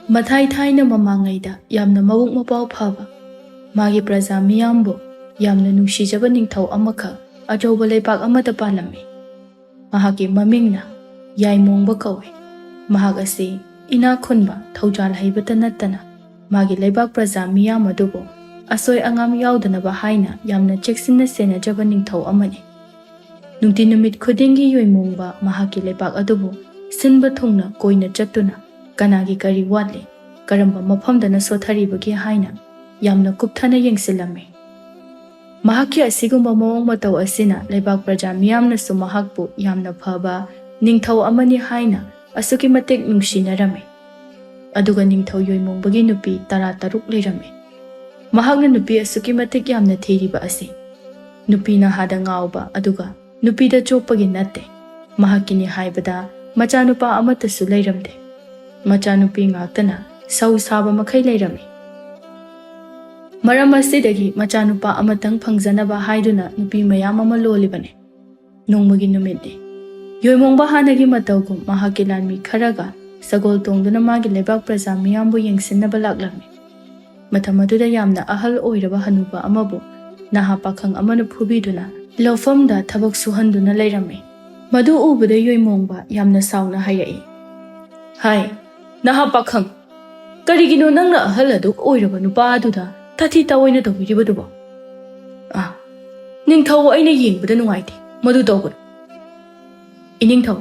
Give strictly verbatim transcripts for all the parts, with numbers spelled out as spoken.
ꯃꯊꯥꯏ ꯊꯥꯏꯅ ꯃꯃꯥꯡꯉꯩꯗ ꯌꯥꯝꯅ ꯃꯕꯨꯛ ꯃꯄꯥꯎ ꯐꯕ, ꯃꯥꯒꯤ ꯄ꯭ꯔꯖꯥ ꯃꯤꯌꯥꯝꯕꯨ ꯌꯥꯝꯅ ꯅꯨꯡꯁꯤꯖꯕ ꯅꯤꯡꯊꯧ ꯑꯃꯈꯛ ꯑꯆꯧꯕ ꯂꯩꯕꯥꯛ ꯑꯃꯗ ꯄꯥꯜꯂꯝꯃꯤ꯫ ꯃꯍꯥꯛꯀꯤ ꯃꯃꯤꯡꯅ ꯌꯥꯏꯃꯣꯡꯕ ꯀꯧꯏ꯫ ꯃꯍꯥꯛ ꯑꯁꯤ ꯏꯅꯥꯛ ꯈꯨꯟꯕ, ꯊꯧꯖꯥꯜ ꯍꯩꯕꯇ ꯅꯠꯇꯅ ꯃꯥꯒꯤ ꯂꯩꯕꯥꯛ ꯄ꯭ꯔꯖꯥ ꯃꯤꯌꯥꯝ ꯑꯗꯨꯕꯨ ꯑꯁꯣꯏ ꯑꯉꯥꯝ ꯌꯥꯎꯗꯅꯕ ꯍꯥꯏꯅ ꯌꯥꯝꯅ ꯆꯦꯛꯁꯤꯟꯅ ꯁꯦꯟꯅꯖꯕ ꯅꯤꯡꯊꯧ ꯑꯃꯅꯤ꯫ ꯅꯨꯡꯇꯤ ꯅꯨꯃꯤꯠ ꯈꯨꯗꯤꯡꯒꯤ ꯌꯣꯏꯃꯣꯡꯕ ꯃꯍꯥꯛꯀꯤ ꯂꯩꯕꯥꯛ ꯑꯗꯨꯕꯨ ꯁꯤꯟꯕ ꯊꯨꯡꯅ ꯀꯣꯏꯅ ꯆꯠꯇꯨꯅ ꯀꯅꯥꯒꯤ ꯀꯔꯤ ꯋꯥꯠꯂꯤ, ꯀꯔꯝꯕ ꯃꯐꯝꯗꯅ ꯁꯣꯊꯔꯤꯕꯒꯦ ꯍꯥꯏꯅ ꯌꯥꯝꯅ ꯀꯨꯞꯊꯅ ꯌꯦꯡꯁꯤꯜꯂꯝꯃꯤ꯫ ꯃꯍꯥꯛꯀꯤ ꯑꯁꯤꯒꯨꯝꯕ ꯃꯑꯣꯡ ꯃꯇꯧ ꯑꯁꯤꯅ ꯂꯩꯕꯥꯛ ꯄ꯭ꯔꯖꯥ ꯃꯤꯌꯥꯝꯅꯁꯨ ꯃꯍꯥꯛꯄꯨ ꯌꯥꯝꯅ ꯐꯕ ꯅꯤꯡꯊꯧ ꯑꯃꯅꯤ ꯍꯥꯏꯅ ꯑꯁꯨꯛꯀꯤ ꯃꯇꯤꯛ ꯅꯨꯡꯁꯤꯅꯔꯝꯃꯤ꯫ ꯑꯗꯨꯒ ꯅꯤꯡꯊꯧ ꯌꯣꯏꯃꯣꯡꯕꯒꯤ ꯅꯨꯄꯤ ꯇꯔꯥ ꯇꯔꯨꯛ ꯂꯩꯔꯝꯃꯤ꯫ ꯃꯍꯥꯛꯅ ꯅꯨꯄꯤ ꯑꯁꯨꯛꯀꯤ ꯃꯇꯤꯛ ꯌꯥꯝꯅ ꯊꯤꯔꯤꯕ ꯑꯁꯤ ꯅꯨꯄꯤ ꯅꯍꯥꯗ ꯉꯥꯎꯕ ꯑꯗꯨꯒ ꯅꯨꯄꯤꯗ ꯆꯣꯞꯄꯒꯤ ꯅꯠꯇꯦ꯫ ꯃꯍꯥꯛꯀꯤꯅꯤ ꯍꯥꯏꯕꯗ ꯃꯆꯥꯅꯨꯄꯥ ꯑꯃꯠꯇꯁꯨ ꯂꯩꯔꯝꯗꯦ꯫ ꯃꯆꯥꯅꯨꯄꯤ ꯉꯥꯛꯇꯅ ꯁꯧ ꯁꯥꯕ ꯃꯈꯩ ꯂꯩꯔꯝꯃꯤ꯫ ꯃꯔꯝ ꯑꯁꯤꯗꯒꯤ ꯃꯆꯥꯅꯨꯄꯥ ꯑꯃꯇꯪ ꯐꯪꯖꯅꯕ ꯍꯥꯏꯗꯨꯅ ꯅꯨꯄꯤ ꯃꯌꯥꯝ ꯑꯃ ꯂꯣꯜꯂꯤꯕꯅꯤ꯫ ꯅꯣꯡꯃꯒꯤ ꯅꯨꯃꯤꯠꯅꯤ꯫ ꯌꯣꯏꯃꯣꯡꯕ ꯍꯥꯟꯅꯒꯤ ꯃꯇꯧꯒꯨꯝ ꯃꯍꯥꯛꯀꯤ ꯂꯥꯟꯃꯤ ꯈꯔꯒ ꯁꯒꯣꯜ ꯇꯣꯡꯗꯨꯅ ꯃꯥꯒꯤ ꯂꯩꯕꯥꯛ ꯄ꯭ꯔꯖꯥ ꯃꯤꯌꯥꯝꯕꯨ ꯌꯦꯡꯁꯤꯟꯅꯕ ꯂꯥꯛꯂꯝꯃꯤ꯫ ꯃꯇꯝ ꯑꯗꯨꯗ ꯌꯥꯝꯅ ꯑꯍꯜ ꯑꯣꯏꯔꯕ ꯍꯅꯨꯕ ꯑꯃꯕꯨ ꯅꯍꯥ ꯄꯥꯈꯪ ꯑꯃꯅ ꯐꯨꯕꯤꯗꯨꯅ ꯂꯧꯐꯝꯗ ꯊꯕꯛ ꯁꯨꯍꯟꯗꯨꯅ ꯂꯩꯔꯝꯃꯤ꯫ ꯃꯗꯨ ꯎꯕꯗ ꯌꯣꯏꯃꯣꯡꯕ ꯌꯥꯝꯅ ꯁꯥꯎꯅ ꯍꯥꯏꯔꯛꯏ, "ꯍꯥꯏ, ꯅꯍꯥ ꯄꯥꯈꯪ, ꯀꯔꯤꯒꯤꯅꯣ ꯅꯪꯅ ꯑꯍꯜ ꯑꯗꯨꯛ ꯑꯣꯏꯔꯕ ꯅꯨꯄꯥ ꯑꯗꯨꯗ ꯇꯥꯊꯤ ꯇꯥꯑꯣꯏꯅ ꯇꯧꯕꯤꯔꯤꯕꯗꯨꯕꯣ? ꯑꯥ, ꯅꯤꯡꯊꯧ ꯑꯩꯅ ꯌꯦꯡꯕꯗ ꯅꯨꯡꯉꯥꯏꯇꯦ, ꯃꯗꯨ ꯇꯧꯒꯅꯨ꯫ ꯏꯅꯤꯡꯊꯧ,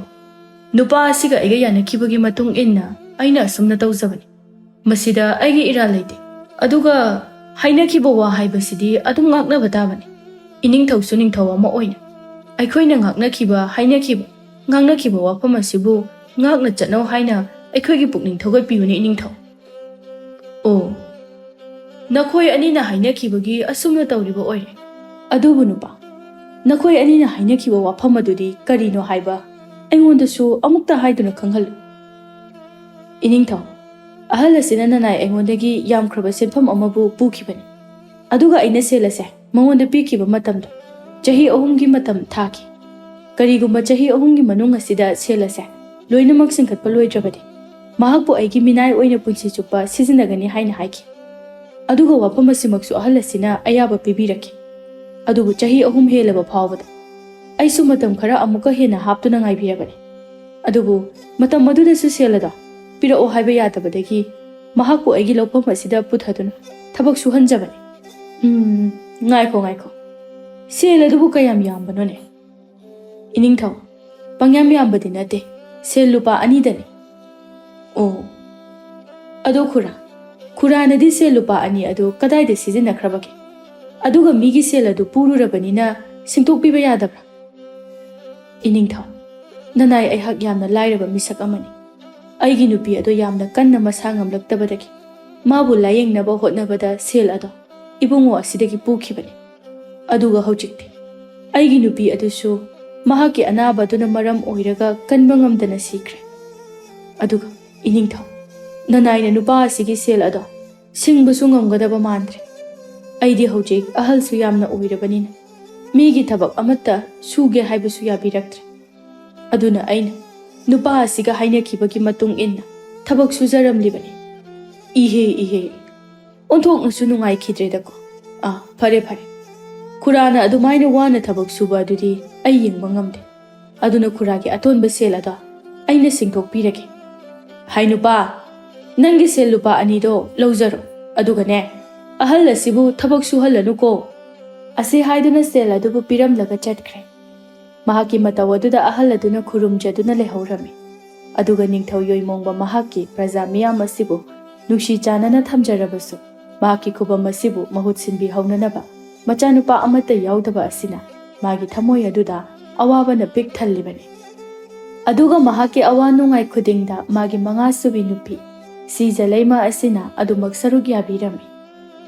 ꯅꯨꯄꯥ ꯑꯁꯤꯒ ꯑꯩꯒ ꯌꯥꯅꯈꯤꯕꯒꯤ ꯃꯇꯨꯡ ꯏꯟꯅ ꯑꯩꯅ ꯑꯁꯨꯝꯅ ꯇꯧꯖꯕꯅꯤ꯫ ꯃꯁꯤꯗ ꯑꯩꯒꯤ ꯏꯔꯥꯜ ꯂꯩꯇꯦ꯫ ꯑꯗꯨꯒ ꯍꯥꯏꯅꯈꯤꯕ ꯋꯥ ꯍꯥꯏꯕꯁꯤꯗꯤ ꯑꯗꯨꯝ ꯉꯥꯛꯅꯕ ꯇꯥꯕꯅꯤ꯫ ꯏꯅꯤꯡꯊꯧꯁꯨ ꯅꯤꯡꯊꯧ ꯑꯃ ꯑꯣꯏꯅ ꯑꯩꯈꯣꯏꯅ ꯉꯥꯛꯅꯈꯤꯕ, ꯍꯥꯏꯅꯈꯤꯕ, ꯉꯥꯡꯅꯈꯤꯕ ꯋꯥꯐꯝ ꯑꯁꯤꯕꯨ ꯉꯥꯛꯅ ꯆꯠꯅꯧ ꯍꯥꯏꯅ ꯑꯩꯈꯣꯏꯒꯤ ꯄꯨꯛꯅꯤꯡ ꯊꯧꯒꯠꯄꯤꯌꯨꯅꯦ, ꯏꯅꯤꯡꯊꯧ꯫" "ꯑꯣ, ꯅꯈꯣꯏ ꯑꯅꯤꯅ ꯍꯥꯏꯅꯈꯤꯕꯒꯤ ꯑꯁꯨꯝꯅ ꯇꯧꯔꯤꯕ ꯑꯣꯏꯔꯦ꯫ ꯑꯗꯨꯕꯨ ꯅꯨꯄꯥ, ꯅꯈꯣꯏ ꯑꯅꯤꯅ ꯍꯥꯏꯅꯈꯤꯕ ꯋꯥꯐꯝ ꯑꯗꯨꯗꯤ ꯀꯔꯤꯅꯣ ꯍꯥꯏꯕ ꯑꯩꯉꯣꯟꯗꯁꯨ ꯑꯃꯨꯛꯇ ꯍꯥꯏꯗꯨꯅ ꯈꯪꯍꯜꯂꯨ꯫" "ꯏꯅꯤꯡꯊꯧ, ꯑꯍꯜ ꯑꯁꯤꯅ ꯅꯅꯥꯏ ꯑꯩꯉꯣꯟꯗꯒꯤ ꯌꯥꯝꯈ꯭ꯔꯕ ꯁꯦꯟꯐꯝ ꯑꯃꯕꯨ ꯄꯨꯈꯤꯕꯅꯤ꯫ ꯑꯗꯨꯒ ꯑꯩꯅ ꯁꯦꯜ ꯑꯁꯦ ꯃꯉꯣꯟꯗ ꯄꯤꯈꯤꯕ ꯃꯇꯝꯗ ꯆꯍꯤ ꯑꯍꯨꯝꯒꯤ ꯃꯇꯝ ꯊꯥꯈꯤ꯫ ꯀꯔꯤꯒꯨꯝꯕ ꯆꯍꯤ ꯑꯍꯨꯝꯒꯤ ꯃꯅꯨꯡ ꯑꯁꯤꯗ ꯁꯦꯜ ꯑꯁꯦ ꯂꯣꯏꯅꯃꯛ ꯁꯤꯡꯀꯠꯄ ꯂꯣꯏꯗ꯭ꯔꯕꯗꯤ, ꯃꯍꯥꯛꯄꯨ ꯑꯩꯒꯤ ꯃꯤꯅꯥꯏ ꯑꯣꯏꯅ ꯄꯨꯟꯁꯤ ꯆꯨꯞꯄ ꯁꯤꯖꯤꯟꯅꯒꯅꯤ ꯍꯥꯏꯅ ꯍꯥꯏꯈꯤ꯫ ꯑꯗꯨꯒ ꯋꯥꯐꯝ ꯑꯁꯤꯃꯛꯁꯨ ꯑꯍꯜ ꯑꯁꯤꯅ ꯑꯌꯥꯕ ꯄꯤꯕꯤꯔꯛꯈꯤ꯫ ꯑꯗꯨꯕꯨ ꯆꯍꯤ ꯑꯍꯨꯝ ꯍꯦꯜꯂꯕ ꯐꯥꯎꯕꯗ ꯑꯩꯁꯨ ꯃꯇꯝ ꯈꯔ ꯑꯃꯨꯛꯀ ꯍꯦꯟꯅ ꯍꯥꯞꯇꯨꯅ ꯉꯥꯏꯕꯤꯔꯕꯅꯤ꯫ ꯑꯗꯨꯕꯨ ꯃꯇꯝ ꯑꯗꯨꯗꯁꯨ ꯁꯦꯜ ꯑꯗꯣ ꯄꯤꯔꯛꯑꯣ ꯍꯥꯏꯕ ꯌꯥꯗꯕꯗꯒꯤ ꯃꯍꯥꯛꯄꯨ ꯑꯩꯒꯤ ꯂꯧꯐꯝ ꯑꯁꯤꯗ ꯄꯨꯊꯗꯨꯅ ꯊꯕꯛ ꯁꯨꯍꯟꯖꯕꯅꯤ꯫ ꯎꯝ, ꯉꯥꯏꯈꯣ, ꯉꯥꯏꯈꯣ꯫ ꯁꯦꯜ ꯑꯗꯨꯕꯨ ꯀꯌꯥꯝ ꯌꯥꯝꯕꯅꯣꯅꯦ? ꯏꯅꯤꯡꯊꯧ, ꯄꯪꯌꯥꯝ ꯌꯥꯝꯕꯗꯤ ꯅꯠꯇꯦ, ꯁꯦꯜ ꯂꯨꯄꯥ ꯑꯅꯤꯗꯅꯤ꯫ ꯑꯣ, ꯑꯗꯣ ꯈꯨꯔꯥ, ꯈꯨꯔꯥꯅꯗꯤ ꯁꯦꯜ ꯂꯨꯄꯥ ꯑꯅꯤ ꯑꯗꯨ ꯀꯗꯥꯏꯗ ꯁꯤꯖꯤꯟꯅꯈ꯭ꯔꯕꯒꯦ? ꯑꯗꯨꯒ ꯃꯤꯒꯤ ꯁꯦꯜ ꯑꯗꯨ ꯄꯨꯔꯨꯔꯕꯅꯤꯅ ꯁꯤꯡꯗꯣꯛꯄꯤꯕ ꯌꯥꯗꯕ꯭ꯔꯥ? ꯏꯅꯤꯡꯊꯧ, ꯅꯅꯥꯏ, ꯑꯩꯍꯥꯛ ꯌꯥꯝꯅ ꯂꯥꯏꯔꯕ ꯃꯤꯁꯛ ꯑꯃꯅꯤ꯫ ꯑꯩꯒꯤ ꯅꯨꯄꯤ ꯑꯗꯨ ꯌꯥꯝꯅ ꯀꯟꯅ ꯃꯁꯥ ꯉꯝꯂꯛꯇꯕꯗꯒꯤ ꯃꯥꯕꯨ ꯂꯥꯌꯦꯡꯅꯕ ꯍꯣꯠꯅꯕꯗ ꯁꯦꯜ ꯑꯗꯣ ꯏꯕꯨꯡꯉꯣ ꯑꯁꯤꯗꯒꯤ ꯄꯨꯈꯤꯕꯅꯤ꯫ ꯑꯗꯨꯒ ꯍꯧꯖꯤꯛꯇꯤ ꯑꯩꯒꯤ ꯅꯨꯄꯤ ꯑꯗꯨꯁꯨ ꯃꯍꯥꯛꯀꯤ ꯑꯅꯥꯕ ꯑꯗꯨꯅ ꯃꯔꯝ ꯑꯣꯏꯔꯒ ꯀꯟꯕ ꯉꯝꯗꯅ ꯁꯤꯈ꯭ꯔꯦ꯫ ꯑꯗꯨꯒ ꯏꯅꯤꯡꯊꯧ, ꯅꯅꯥꯏꯅ ꯅꯨꯄꯥ ꯑꯁꯤꯒꯤ ꯁꯦꯜ ꯑꯗꯣ ꯁꯤꯡꯕꯁꯨ ꯉꯝꯒꯗꯕ ꯃꯥꯟꯗ꯭ꯔꯦ꯫ ꯑꯩꯗꯤ ꯍꯧꯖꯤꯛ ꯑꯍꯜꯁꯨ ꯌꯥꯝꯅ ꯑꯣꯏꯔꯕꯅꯤꯅ ꯃꯤꯒꯤ ꯊꯕꯛ ꯑꯃꯠꯇ ꯁꯨꯒꯦ ꯍꯥꯏꯕꯁꯨ ꯌꯥꯕꯤꯔꯛꯇ꯭ꯔꯦ꯫ ꯑꯗꯨꯅ ꯑꯩꯅ ꯅꯨꯄꯥ ꯑꯁꯤꯒ ꯍꯥꯏꯅꯈꯤꯕꯒꯤ ꯃꯇꯨꯡ ꯏꯟꯅ ꯊꯕꯛ ꯁꯨꯖꯔꯝꯂꯤꯕꯅꯤ꯫ ꯏꯍꯦ, ꯏꯍꯦ, ꯑꯣꯟꯊꯣꯛꯅꯁꯨ ꯅꯨꯡꯉꯥꯏꯈꯤꯗ꯭ꯔꯦꯗꯀꯣ꯫ ꯑꯥ, ꯐꯔꯦ, ꯐꯔꯦ꯫ ꯈꯨꯔꯥꯅ ꯑꯗꯨꯃꯥꯏꯅ ꯋꯥꯅ ꯊꯕꯛ ꯁꯨꯕ ꯑꯗꯨꯗꯤ ꯑꯩ ꯌꯦꯡꯕ ꯉꯝꯗꯦ꯫ ꯑꯗꯨꯅ ꯈꯨꯔꯥꯒꯤ ꯑꯇꯣꯟꯕ ꯁꯦꯜ ꯑꯗꯣ ꯑꯩꯅ ꯁꯤꯡꯗꯣꯛꯄꯤꯔꯒꯦ꯫ ꯍꯥꯏ ꯅꯨꯄꯥ, ꯅꯪꯒꯤ ꯁꯦꯜ ꯂꯨꯄꯥ ꯑꯅꯤꯗꯣ ꯂꯧꯖꯔꯣ, ꯑꯗꯨꯒꯅꯦ, ꯑꯍꯜ ꯑꯁꯤꯕꯨ ꯊꯕꯛ ꯁꯨꯍꯜꯂꯅꯨꯀꯣ꯫ ꯑꯁꯤ ꯍꯥꯏꯗꯨꯅ ꯁꯦꯜ ꯑꯗꯨꯕꯨ ꯄꯤꯔꯝꯂꯒ ꯆꯠꯈ꯭ꯔꯦ꯫ ꯃꯍꯥꯛꯀꯤ ꯃꯇꯧ ꯑꯗꯨꯗ ꯑꯍꯜ ꯑꯗꯨꯅ ꯈꯨꯔꯨꯝꯖꯗꯨꯅ ꯂꯩꯍꯧꯔꯝꯃꯤ꯫ ꯑꯗꯨꯒ ꯅꯤꯡꯊꯧ ꯌꯣꯏꯃꯣꯡꯕ ꯃꯍꯥꯛꯀꯤ ꯄ꯭ꯔꯖꯥ ꯃꯤꯌꯥꯝ ꯑꯁꯤꯕꯨ ꯅꯨꯡꯁꯤ ꯆꯥꯟꯅꯅ ꯊꯝꯖꯔꯕꯁꯨ, ꯃꯍꯥꯛꯀꯤ ꯈꯨꯕꯝ ꯑꯁꯤꯕꯨ ꯃꯍꯨꯠ ꯁꯤꯟꯕꯤꯍꯧꯅꯅꯕ ꯃꯆꯥꯅꯨꯄꯥ ꯑꯃꯠꯇ ꯌꯥꯎꯗꯕ ꯑꯁꯤꯅ ꯃꯥꯒꯤ ꯊꯃꯣꯏ ꯑꯗꯨꯗ ꯑꯋꯥꯕꯅ ꯄꯤꯛ ꯊꯜꯂꯤꯕꯅꯤ꯫ ꯑꯗꯨꯒ ꯃꯍꯥꯛꯀꯤ ꯑꯋꯥ ꯅꯨꯡꯉꯥꯏ ꯈꯨꯗꯤꯡꯗ ꯃꯥꯒꯤ ꯃꯉꯥꯁꯨꯕꯤ ꯅꯨꯄꯤ ꯁꯤꯖꯂꯩꯃ ꯑꯁꯤꯅ ꯑꯗꯨꯃꯛ ꯁꯔꯨꯛ ꯌꯥꯕꯤꯔꯝꯃꯤ꯫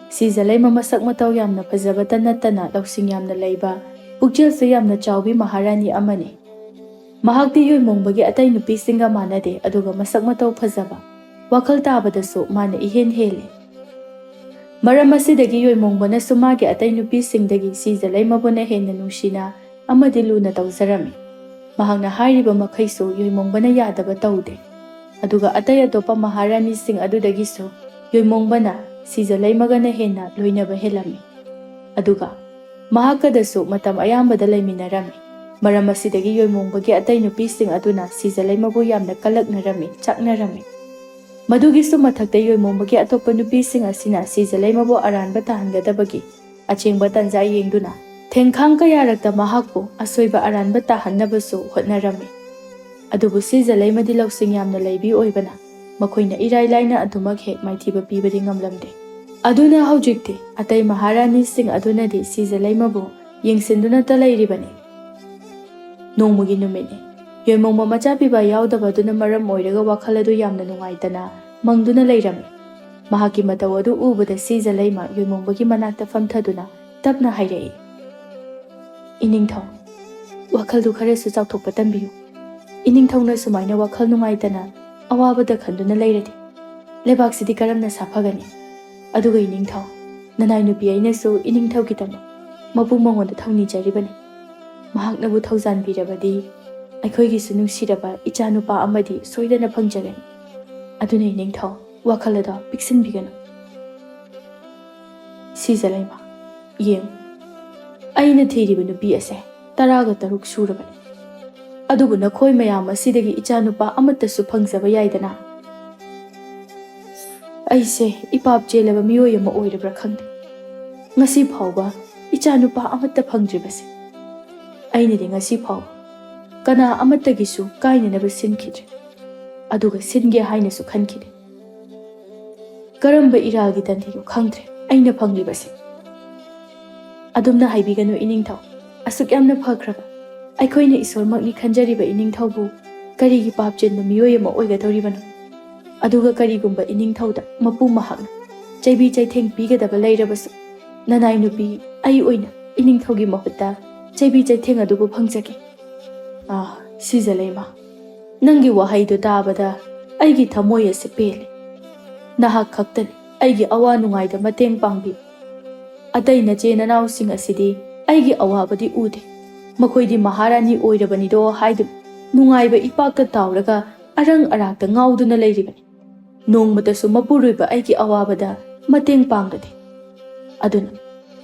ꯁꯤꯖꯂꯩꯃ ꯃꯁꯛ ꯃꯇꯧ ꯌꯥꯝꯅ ꯐꯖꯕꯇ ꯅꯠꯇꯅ ꯂꯧꯁꯤꯡ ꯌꯥꯝꯅ ꯂꯩꯕ, ꯄꯨꯛꯆꯦꯜꯁꯨ ꯌꯥꯝꯅ ꯆꯥꯎꯕꯤ ꯃꯍꯥꯔꯥꯅꯤ ꯑꯃꯅꯤ꯫ ꯃꯍꯥꯛꯇꯤ ꯌꯣꯏꯃꯣꯡꯕꯒꯤ ꯑꯇꯩ ꯅꯨꯄꯤꯁꯤꯡꯒ ꯃꯥꯟꯅꯗꯦ, ꯑꯗꯨꯒ ꯃꯁꯛ ꯃꯇꯧ ꯐꯖꯕ, ꯋꯥꯈꯜ ꯇꯥꯕꯗꯁꯨ ꯃꯥꯅ ꯏꯍꯦꯟ ꯍꯦꯜꯂꯤ꯫ ꯃꯔꯝ ꯑꯁꯤꯗꯒꯤ ꯌꯣꯏꯃꯣꯡꯕꯅꯁꯨ ꯃꯥꯒꯤ ꯑꯇꯩ ꯅꯨꯄꯤꯁꯤꯡꯗꯒꯤ ꯁꯤꯖꯂꯩꯃꯕꯨꯅ ꯍꯦꯟꯅ ꯅꯨꯡꯁꯤꯅ ꯑꯃꯗꯤ ꯂꯨꯅ ꯇꯧꯖꯔꯝꯃꯤ꯫ ꯃꯍꯥꯛꯅ ꯍꯥꯏꯔꯤꯕ ꯃꯈꯩꯁꯨ ꯌꯣꯏꯃꯣꯡꯕꯅ ꯌꯥꯗꯕ ꯇꯧꯗꯦ꯫ ꯑꯗꯨꯒ ꯑꯇꯩ ꯑꯇꯣꯞꯄ ꯃꯍꯥꯔꯥꯅꯤꯁꯤꯡ ꯑꯗꯨꯗꯒꯤꯁꯨ ꯌꯣꯏꯃꯣꯡꯕꯅ ꯁꯤꯖꯂꯩꯃꯒꯅ ꯍꯦꯟꯅ ꯂꯣꯏꯅꯕ ꯍꯦꯜꯂꯝꯃꯤ꯫ ꯑꯗꯨꯒ ꯃꯍꯥꯛꯀꯗꯁꯨ ꯃꯇꯝ ꯑꯌꯥꯝꯕꯗ ꯂꯩꯃꯤꯟꯅꯔꯝꯃꯤ꯫ ꯃꯔꯝ ꯑꯁꯤꯗꯒꯤ ꯌꯣꯏꯃꯣꯡꯕꯒꯤ ꯑꯇꯩ ꯅꯨꯄꯤꯁꯤꯡ ꯑꯗꯨꯅ ꯁꯤꯖꯂꯩꯃꯕꯨ ꯌꯥꯝꯅ ꯀꯜꯂꯛꯅꯔꯝꯃꯤ, ꯆꯥꯛꯅꯔꯝꯃꯤ꯫ ꯃꯗꯨꯒꯤꯁꯨ ꯃꯊꯛꯇ ꯌꯣꯏꯃꯣꯡꯕꯒꯤ ꯑꯇꯣꯞꯄ ꯅꯨꯄꯤꯁꯤꯡ ꯑꯁꯤꯅ ꯁꯤꯖꯂꯩꯃꯕꯨ ꯑꯔꯥꯟꯕ ꯇꯥꯍꯟꯒꯗꯕꯒꯤ ꯑꯆꯦꯡꯕ ꯇꯥꯟꯖꯥ ꯌꯦꯡꯗꯨꯅ ꯊꯦꯡꯈꯥꯡ ꯀꯌꯥꯔꯛꯇ ꯃꯍꯥꯛꯄꯨ ꯑꯁꯣꯏꯕ ꯑꯔꯥꯟꯕ ꯇꯥꯍꯟꯅꯕꯁꯨ ꯍꯣꯠꯅꯔꯝꯃꯤ꯫ ꯑꯗꯨꯕꯨ ꯁꯤꯖꯂꯩꯃꯗꯤ ꯂꯧꯁꯤꯡ ꯌꯥꯝꯅ ꯂꯩꯕꯤ ꯑꯣꯏꯕꯅ ꯃꯈꯣꯏꯅ ꯏꯔꯥꯏ ꯂꯥꯏꯅ ꯑꯗꯨꯃꯛ ꯍꯦꯛ ꯃꯥꯏꯊꯤꯕ ꯄꯤꯕꯗꯤ ꯉꯝꯂꯝꯗꯦ꯫ ꯑꯗꯨꯅ ꯍꯧꯖꯤꯛꯇꯤ ꯑꯇꯩ ꯃꯍꯥꯔꯥꯅꯤꯁꯤꯡ ꯑꯗꯨꯅꯗꯤ ꯁꯤꯖꯂꯩꯃꯕꯨ ꯌꯦꯡꯁꯤꯟꯗꯨꯅꯇ ꯂꯩꯔꯤꯕꯅꯤ꯫ ꯅꯣꯡꯃꯒꯤ ꯅꯨꯃꯤꯠꯅꯤ꯫ ꯌꯣꯏꯃꯣꯡꯕ ꯃꯆꯥ ꯄꯤꯕ ꯌꯥꯎꯗꯕ ꯑꯗꯨꯅ ꯃꯔꯝ ꯑꯣꯏꯔꯒ ꯋꯥꯈꯜ ꯑꯗꯨ ꯌꯥꯝꯅ ꯅꯨꯡꯉꯥꯏꯇꯅ ꯃꯪꯗꯨꯅ ꯂꯩꯔꯝꯃꯤ꯫ ꯃꯍꯥꯛꯀꯤ ꯃꯇꯧ ꯑꯗꯨ ꯎꯕꯗ ꯁꯤꯖꯂꯩꯃ ꯌꯣꯏꯃꯣꯡꯕꯒꯤ ꯃꯅꯥꯛꯇ ꯐꯝꯊꯗꯨꯅ ꯇꯞꯅ ꯍꯥꯏꯔꯛꯏ, "ꯏꯅꯤꯡꯊꯧ, ꯋꯥꯈꯜꯗꯨ ꯈꯔꯁꯨ ꯆꯥꯎꯊꯣꯛꯄ ꯇꯝꯕꯤꯌꯨ꯫ ꯏꯅꯤꯡꯊꯧꯅ ꯁꯨꯃꯥꯏꯅ ꯋꯥꯈꯜ ꯅꯨꯡꯉꯥꯏꯇꯅ ꯑꯋꯥꯕꯗ ꯈꯟꯗꯨꯅ ꯂꯩꯔꯗꯤ ꯂꯩꯕꯥꯛꯁꯤꯗꯤ ꯀꯔꯝꯅ ꯁꯥꯐꯒꯅꯤ? ꯑꯗꯨꯒ ꯏꯅꯤꯡꯊꯧ, ꯅꯅꯥꯏ ꯅꯨꯄꯤ ꯑꯩꯅꯁꯨ ꯏꯅꯤꯡꯊꯧꯒꯤꯗꯃꯛ ꯃꯄꯨ ꯃꯉꯣꯟꯗ ꯊꯧꯅꯤꯖꯔꯤꯕꯅꯤ꯫ ꯃꯍꯥꯛꯅꯕꯨ ꯊꯧꯖꯥꯟꯕꯤꯔꯕꯗꯤ ꯑꯩꯈꯣꯏꯒꯤꯁꯨ ꯅꯨꯡꯁꯤꯔꯕ ꯏꯆꯥ ꯅꯨꯄꯥ ꯑꯃꯗꯤ ꯁꯣꯏꯗꯅ ꯐꯪꯖꯒꯅꯤ꯫ ꯑꯗꯨꯅ ꯏꯅꯤꯡꯊꯧ, ꯋꯥꯈꯜ ꯑꯗꯣ ꯄꯤꯛꯁꯤꯟꯕꯤꯒꯅꯨ꯫" ꯁꯤꯖꯂꯩꯃ, ꯌꯦꯡꯉꯨ, ꯑꯩꯅ ꯊꯤꯔꯤꯕ ꯅꯨꯄꯤ ꯑꯁꯦ ꯇꯔꯥꯒ ꯇꯔꯨꯛ ꯁꯨꯔꯕꯅꯤ꯫ ꯑꯗꯨꯕꯨ ꯅꯈꯣꯏ ꯃꯌꯥꯝ ꯑꯁꯤꯗꯒꯤ ꯏꯆꯥ ꯅꯨꯄꯥ ꯑꯃꯠꯇꯁꯨ ꯐꯪꯖꯕ ꯌꯥꯏꯗꯅ꯫ ꯑꯩꯁꯦ ꯏꯄꯥꯞ ꯆꯦꯜꯂꯕ ꯃꯤꯑꯣꯏ ꯑꯃ ꯑꯣꯏꯔꯕ꯭ꯔꯥ ꯈꯪꯗꯦ꯫ ꯉꯁꯤ ꯐꯥꯎꯕ ꯏꯆꯥ ꯅꯨꯄꯥ ꯑꯃꯠꯇ ꯐꯪꯗ꯭ꯔꯤꯕꯁꯦ꯫ ꯑꯩꯅꯗꯤ ꯉꯁꯤ ꯐꯥꯎꯕ ꯀꯅꯥ ꯑꯃꯠꯇꯒꯤꯁꯨ ꯀꯥꯏꯅꯅꯕ ꯁꯤꯟꯈꯤꯗ꯭ꯔꯦ꯫ ꯑꯗꯨꯒ ꯁꯤꯟꯒꯦ ꯍꯥꯏꯅꯁꯨ ꯈꯟꯈꯤꯗꯦ꯫ ꯀꯔꯝꯕ ꯏꯔꯥꯜꯒꯤ ꯇꯟꯊꯤꯅꯣ ꯈꯪꯗ꯭ꯔꯦ ꯑꯩꯅ ꯐꯪꯂꯤꯕꯁꯦ꯫ ꯑꯗꯨꯝꯅ ꯍꯥꯏꯕꯤꯒꯅꯨ ꯏꯅꯤꯡꯊꯧ, ꯑꯁꯨꯛ ꯌꯥꯝꯅ ꯐꯈ꯭ꯔꯕ, ꯑꯩꯈꯣꯏꯅ ꯏꯁꯣꯔꯃꯛꯅꯤ ꯈꯟꯖꯔꯤꯕ ꯏꯅꯤꯡꯊꯧꯕꯨ ꯀꯔꯤꯒꯤ ꯄꯥꯞ ꯆꯦꯟꯕ ꯃꯤꯑꯣꯏ ꯑꯃ ꯑꯣꯏꯒꯗꯧꯔꯤꯕꯅꯣ? ꯑꯗꯨꯒ ꯀꯔꯤꯒꯨꯝꯕ ꯏꯅꯤꯡꯊꯧꯗ ꯃꯄꯨ ꯃꯍꯥꯛꯅ ꯆꯩꯕꯤ ꯆꯩꯊꯦꯡ ꯄꯤꯒꯗꯕ ꯂꯩꯔꯕꯁꯨ, ꯅꯅꯥꯏ ꯅꯨꯄꯤ ꯑꯩ ꯑꯣꯏꯅ ꯏꯅꯤꯡꯊꯧꯒꯤ ꯃꯍꯨꯠꯇ ꯆꯩꯕꯤ ꯆꯩꯊꯦꯡ ꯑꯗꯨꯕꯨ ꯐꯪꯖꯒꯦ꯫ ꯑꯥ, ꯁꯤꯖꯂꯩꯃ, ꯅꯪꯒꯤ ꯋꯥꯍꯩꯗꯨ ꯇꯥꯕꯗ ꯑꯩꯒꯤ ꯊꯃꯣꯏ ꯑꯁꯤ ꯄꯦꯜꯂꯦ꯫ ꯅꯍꯥꯛ ꯈꯛꯇꯅꯤ ꯑꯩꯒꯤ ꯑꯋꯥ ꯅꯨꯡꯉꯥꯏꯗ ꯃꯇꯦꯡ ꯄꯥꯡꯕꯤꯕ꯫ ꯑꯇꯩ ꯅꯆꯦ ꯅꯅꯥꯎꯁꯤꯡ ꯑꯁꯤꯗꯤ ꯑꯩꯒꯤ ꯑꯋꯥꯕꯗꯤ ꯎꯗꯦ꯫ ꯃꯈꯣꯏꯗꯤ ꯃꯍꯥꯔꯥꯅꯤ ꯑꯣꯏꯔꯕꯅꯤꯗꯣ ꯍꯥꯏꯗꯨꯅ ꯅꯨꯡꯉꯥꯏꯕ ꯏꯄꯥꯛꯇ ꯇꯥꯎꯔꯒ ꯑꯔꯪ ꯑꯔꯥꯛꯇ ꯉꯥꯎꯗꯨꯅ ꯂꯩꯔꯤꯕꯅꯤ꯫ ꯅꯣꯡꯃꯇꯁꯨ ꯃꯄꯨꯔꯣꯏꯕ ꯑꯩꯒꯤ ꯑꯋꯥꯕꯗ ꯃꯇꯦꯡ ꯄꯥꯡꯂꯗꯦ꯫ ꯑꯗꯨꯅ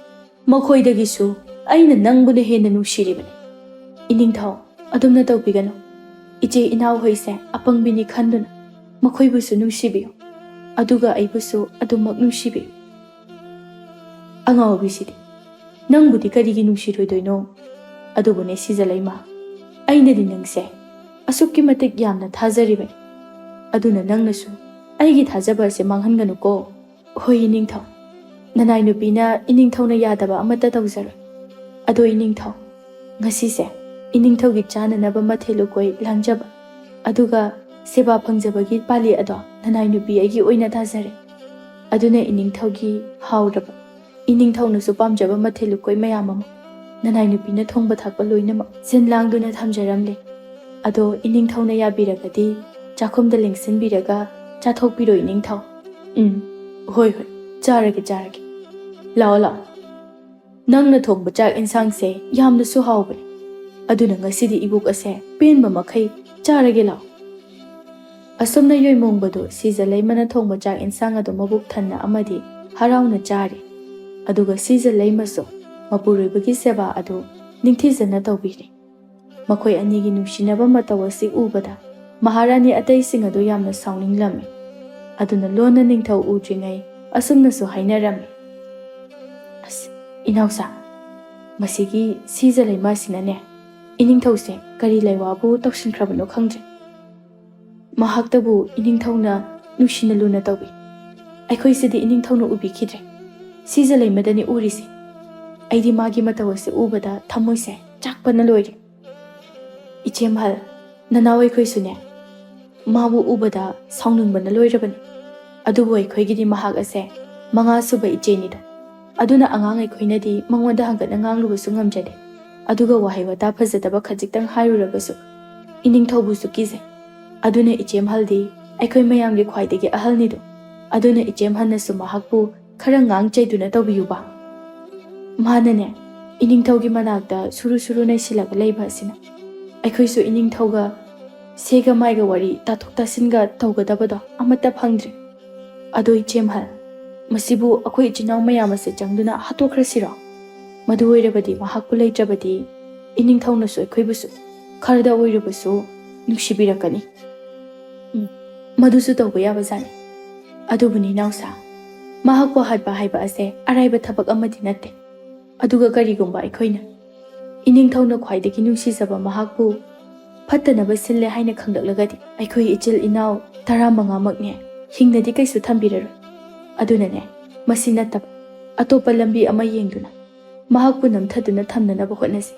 ꯃꯈꯣꯏꯗꯒꯤꯁꯨ ꯑꯩꯅ ꯅꯪꯕꯨꯅ ꯍꯦꯟꯅ ꯅꯨꯡꯁꯤꯔꯤꯕꯅꯤ꯫ ꯏꯅꯤꯡꯊꯧ, ꯑꯗꯨꯝꯅ ꯇꯧꯕꯤꯒꯅꯨ꯫ ꯏꯆꯦ ꯏꯅꯥꯎꯍꯣꯏꯁꯦ ꯑꯄꯪꯕꯤꯅꯤ ꯈꯟꯗꯨꯅ ꯃꯈꯣꯏꯕꯨꯁꯨ ꯅꯨꯡꯁꯤꯕꯤꯌꯨ, ꯑꯗꯨꯒ ꯑꯩꯕꯨꯁꯨ ꯑꯗꯨꯃꯛ ꯅꯨꯡꯁꯤꯕꯤꯌꯨ꯫ ꯑꯉꯥꯎꯕꯤꯁꯤꯗꯤ, ꯅꯪꯕꯨꯗꯤ ꯀꯔꯤꯒꯤ ꯅꯨꯡꯁꯤꯔꯣꯏꯗꯣꯏꯅꯣ? ꯑꯗꯨꯕꯨꯅꯦ ꯁꯤꯖꯂꯩꯃ, ꯑꯩꯅꯗꯤ ꯅꯪꯁꯦ ꯑꯁꯨꯛꯀꯤ ꯃꯇꯤꯛ ꯌꯥꯝꯅ ꯊꯥꯖꯔꯤꯕꯅꯤ꯫ ꯑꯗꯨꯅ ꯅꯪꯅꯁꯨ ꯑꯩꯒꯤ ꯊꯥꯖꯕ ꯑꯁꯦ ꯃꯥꯡꯍꯟꯒꯅꯨꯀꯣ꯫ ꯍꯣꯏ ꯏꯅꯤꯡꯊꯧ, ꯅꯅꯥꯏ ꯅꯨꯄꯤꯅ ꯏꯅꯤꯡꯊꯧꯅ ꯌꯥꯗꯕ ꯑꯃꯠꯇ ꯇꯧꯖꯔꯣꯏ꯫ ꯑꯗꯣ ꯏꯅꯤꯡꯊꯧ, ꯉꯁꯤꯁꯦ ꯏꯅꯤꯡꯊꯧꯒꯤ ꯆꯥꯅꯅꯕ ꯃꯊꯦꯜ ꯂꯨꯀꯣꯏ ꯂꯥꯡꯖꯕ, ꯑꯗꯨꯒ ꯁꯦꯕꯥ ꯐꯪꯖꯕꯒꯤ ꯄꯥꯂꯤ ꯑꯗꯣ ꯅꯅꯥꯏ ꯅꯨꯄꯤ ꯑꯩꯒꯤ ꯑꯣꯏꯅ ꯇꯥꯖꯔꯦ꯫ ꯑꯗꯨꯅ ꯏꯅꯤꯡꯊꯧꯒꯤ ꯍꯥꯎꯔꯕ, ꯏꯅꯤꯡꯊꯧꯅꯁꯨ ꯄꯥꯝꯖꯕ ꯃꯊꯦꯜ ꯂꯨꯀꯣꯏ ꯃꯌꯥꯝ ꯑꯃ ꯅꯅꯥꯏ ꯅꯨꯄꯤꯅ ꯊꯣꯡꯕ ꯊꯥꯛꯄ ꯂꯣꯏꯅꯃꯛ ꯁꯤꯟ ꯂꯥꯡꯗꯨꯅ ꯊꯝꯖꯔꯝꯂꯦ꯫ ꯑꯗꯣ ꯏꯅꯤꯡꯊꯧꯅ ꯌꯥꯕꯤꯔꯒꯗꯤ ꯆꯥꯛꯈꯨꯝꯗ ꯂꯦꯡꯁꯤꯟꯕꯤꯔꯒ ꯆꯥꯊꯣꯛꯄꯤꯔꯣ ꯏꯅꯤꯡꯊꯧ꯫ ꯎꯝ, ꯍꯣꯏ ꯍꯣꯏ, ꯆꯥꯔꯒꯦ ꯆꯥꯔꯒꯦ꯫ ꯂꯥꯛꯑꯣ ꯂꯥꯛꯑꯣ꯫ ꯅꯪꯅ ꯊꯣꯡꯕ ꯆꯥꯛ ꯏꯟꯁꯥꯡꯁꯦ ꯌꯥꯝꯅꯁꯨ ꯍꯥꯎꯕꯅꯤ꯫ ꯑꯗꯨꯅ ꯉꯁꯤꯗꯤ ꯏꯕꯣꯛ ꯑꯁꯦ ꯄꯦꯟꯕ ꯃꯈꯩ ꯆꯥꯔꯒꯦ ꯂꯥꯛꯑꯣ꯫ ꯑꯁꯨꯝꯅ ꯌꯣꯏꯃꯣꯡꯕꯗꯨ ꯁꯤꯖꯂꯩꯃꯅ ꯊꯣꯡꯕ ꯆꯥꯛ ꯏꯟꯁꯥꯡ ꯑꯗꯨ ꯃꯕꯨꯛ ꯊꯟꯅ ꯑꯃꯗꯤ ꯍꯔꯥꯎꯅ ꯆꯥꯔꯤ꯫ ꯑꯗꯨꯒ ꯁꯤꯖꯂꯩꯃꯁꯨ ꯃꯄꯨꯔꯣꯏꯕꯒꯤ ꯁꯦꯕꯥ ꯑꯗꯨ ꯅꯤꯡꯊꯤꯖꯅ ꯇꯧꯕꯤꯔꯤ꯫ ꯃꯈꯣꯏ ꯑꯅꯤꯒꯤ ꯅꯨꯡꯁꯤꯅꯕ ꯃꯇꯧ ꯑꯁꯤ ꯎꯕꯗ ꯃꯍꯥꯔꯥꯅꯤ ꯑꯇꯩꯁꯤꯡ ꯑꯗꯨ ꯌꯥꯝꯅ ꯁꯥꯎꯅꯤꯡꯂꯝꯃꯤ꯫ ꯑꯗꯨꯅ ꯂꯣꯟꯅ ꯅꯤꯡꯊꯧ ꯎꯗ꯭ꯔꯤꯉꯩ ꯑꯁꯨꯝꯅꯁꯨ ꯍꯥꯏꯅꯔꯝꯃꯤ, "ꯑꯁ, ꯏꯅꯥꯎꯆꯥ, ꯃꯁꯤꯒꯤ ꯁꯤꯖꯂꯩꯃ ꯑꯁꯤꯅꯅꯦ, ꯏꯅꯤꯡꯊꯧꯁꯦ ꯀꯔꯤ ꯂꯩꯋꯥꯕꯨ ꯇꯧꯁꯤꯟꯈ꯭ꯔꯕꯅꯣ ꯈꯪꯗ꯭ꯔꯦ꯫ ꯃꯍꯥꯛꯇꯕꯨ ꯏꯅꯤꯡꯊꯧꯅ ꯅꯨꯡꯁꯤꯅ ꯂꯨꯅ ꯇꯧꯕꯤ꯫ ꯑꯩꯈꯣꯏꯁꯤꯗꯤ ꯏꯅꯤꯡꯊꯧꯅ ꯎꯕꯤꯈꯤꯗ꯭ꯔꯦ꯫ ꯁꯤꯖꯂꯩꯃꯗꯅꯤ ꯎꯔꯤꯁꯦ꯫ ꯑꯩꯗꯤ ꯃꯥꯒꯤ ꯃꯇꯧ ꯑꯁꯤ ꯎꯕꯗ ꯊꯃꯣꯏꯁꯦ ꯆꯥꯛꯄꯅ ꯂꯣꯏꯔꯦ꯫ ꯏꯆꯦꯝꯍꯜ, ꯅꯅꯥꯎ ꯑꯩꯈꯣꯏꯁꯨꯅꯦ, ꯃꯥꯕꯨ ꯎꯕꯗ ꯁꯥꯎꯅꯤꯡꯕꯅ ꯂꯣꯏꯔꯕꯅꯤ꯫ ꯑꯗꯨꯕꯨ ꯑꯩꯈꯣꯏꯒꯤꯗꯤ ꯃꯍꯥꯛ ꯑꯁꯦ ꯃꯉꯥ ꯁꯨꯕ ꯏꯆꯦꯅꯤꯗꯣ꯫ ꯑꯗꯨꯅ ꯑꯉꯥꯡ ꯑꯩꯈꯣꯏꯅꯗꯤ ꯃꯉꯣꯟꯗ ꯍꯪꯒꯠꯅ ꯉꯥꯡꯂꯨꯕꯁꯨ ꯉꯝꯖꯗꯦ꯫ ꯑꯗꯨꯒ ꯋꯥꯍꯩ ꯋꯥꯇꯥ ꯐꯖꯗꯕ ꯈꯖꯤꯛꯇꯪ ꯍꯥꯏꯔꯨꯔꯒꯁꯨ ꯏꯅꯤꯡꯊꯧꯕꯨꯁꯨ ꯀꯤꯖꯩ꯫ ꯑꯗꯨꯅ ꯏꯆꯦꯝꯍꯜꯗꯤ ꯑꯩꯈꯣꯏ ꯃꯌꯥꯝꯒꯤ ꯈ꯭ꯋꯥꯏꯗꯒꯤ ꯑꯍꯜꯅꯤꯗꯣ꯫ ꯑꯗꯨꯅ ꯏꯆꯦꯝꯍꯜꯅꯁꯨ ꯃꯍꯥꯛꯄꯨ ꯈꯔ ꯉꯥꯡ ꯆꯩꯗꯨꯅ ꯇꯧꯕꯤꯌꯨꯕ꯫ ꯃꯥꯅꯅꯦ, ꯏꯅꯤꯡꯊꯧꯒꯤ ꯃꯅꯥꯛꯇ ꯁꯨꯔꯨ ꯁꯨꯔꯨ ꯅꯩꯁꯤꯜꯂꯒ ꯂꯩꯕ ꯑꯁꯤꯅ ꯑꯩꯈꯣꯏꯁꯨ ꯏꯅꯤꯡꯊꯧꯒ ꯁꯦꯒ ꯃꯥꯏꯒ ꯋꯥꯔꯤ ꯇꯥꯊꯣꯛ ꯇꯥꯁꯤꯟꯒ ꯇꯧꯒꯗꯕꯗꯣ ꯑꯃꯠꯇ ꯐꯪꯗ꯭ꯔꯦ꯫ ꯑꯗꯣ ꯏꯆꯦꯝꯍꯜ, ꯃꯁꯤꯕꯨ ꯑꯩꯈꯣꯏ ꯏꯆꯤꯟ ꯏꯅꯥꯎ ꯃꯌꯥꯝ ꯑꯁꯦ ꯆꯪꯗꯨꯅ ꯍꯥꯠꯇꯣꯛꯈ꯭ꯔꯁꯤꯔꯣ? ꯃꯗꯨ ꯑꯣꯏꯔꯕꯗꯤ ꯃꯍꯥꯛꯄꯨ ꯂꯩꯇ꯭ꯔꯕꯗꯤ ꯏꯅꯤꯡꯊꯧꯅꯁꯨ ꯑꯩꯈꯣꯏꯕꯨꯁꯨ ꯈꯔꯗ ꯑꯣꯏꯔꯕꯁꯨ ꯅꯨꯡꯁꯤꯕꯤꯔꯛꯀꯅꯤ꯫ ꯎꯝ, ꯃꯗꯨꯁꯨ ꯇꯧꯕ ꯌꯥꯕꯖꯥꯠꯅꯤ꯫ ꯑꯗꯨꯕꯨꯅꯤ ꯏꯅꯥꯎꯁꯥ, ꯃꯍꯥꯛꯄꯨ ꯍꯥꯠꯄ ꯍꯥꯏꯕ ꯑꯁꯦ ꯑꯔꯥꯏꯕ ꯊꯕꯛ ꯑꯃꯗꯤ ꯅꯠꯇꯦ꯫ ꯑꯗꯨꯒ ꯀꯔꯤꯒꯨꯝꯕ ꯑꯩꯈꯣꯏꯅ ꯏꯅꯤꯡꯊꯧꯅ ꯈ꯭ꯋꯥꯏꯗꯒꯤ ꯅꯨꯡꯁꯤꯖꯕ ꯃꯍꯥꯛꯄꯨ ꯐꯠꯇꯅꯕ ꯁꯤꯜꯂꯦ ꯍꯥꯏꯅ ꯈꯪꯂꯛꯂꯒꯗꯤ ꯑꯩꯈꯣꯏ ꯏꯆꯤꯜ ꯏꯅꯥꯎ ꯇꯔꯥꯃꯉꯥꯃꯛꯅꯦ ꯍꯤꯡꯅꯗꯤ ꯀꯩꯁꯨ ꯊꯝꯕꯤꯔꯔꯣꯏ꯫ ꯑꯗꯨꯅꯅꯦ, ꯃꯁꯤ ꯅꯠꯇꯕ ꯑꯇꯣꯞꯄ ꯂꯝꯕꯤ ꯑꯃ ꯌꯦꯡꯗꯨꯅ ꯃꯍꯥꯛꯄꯨ ꯅꯝꯊꯗꯨꯅ ꯊꯝꯅꯅꯕ ꯍꯣꯠꯅꯁꯤ꯫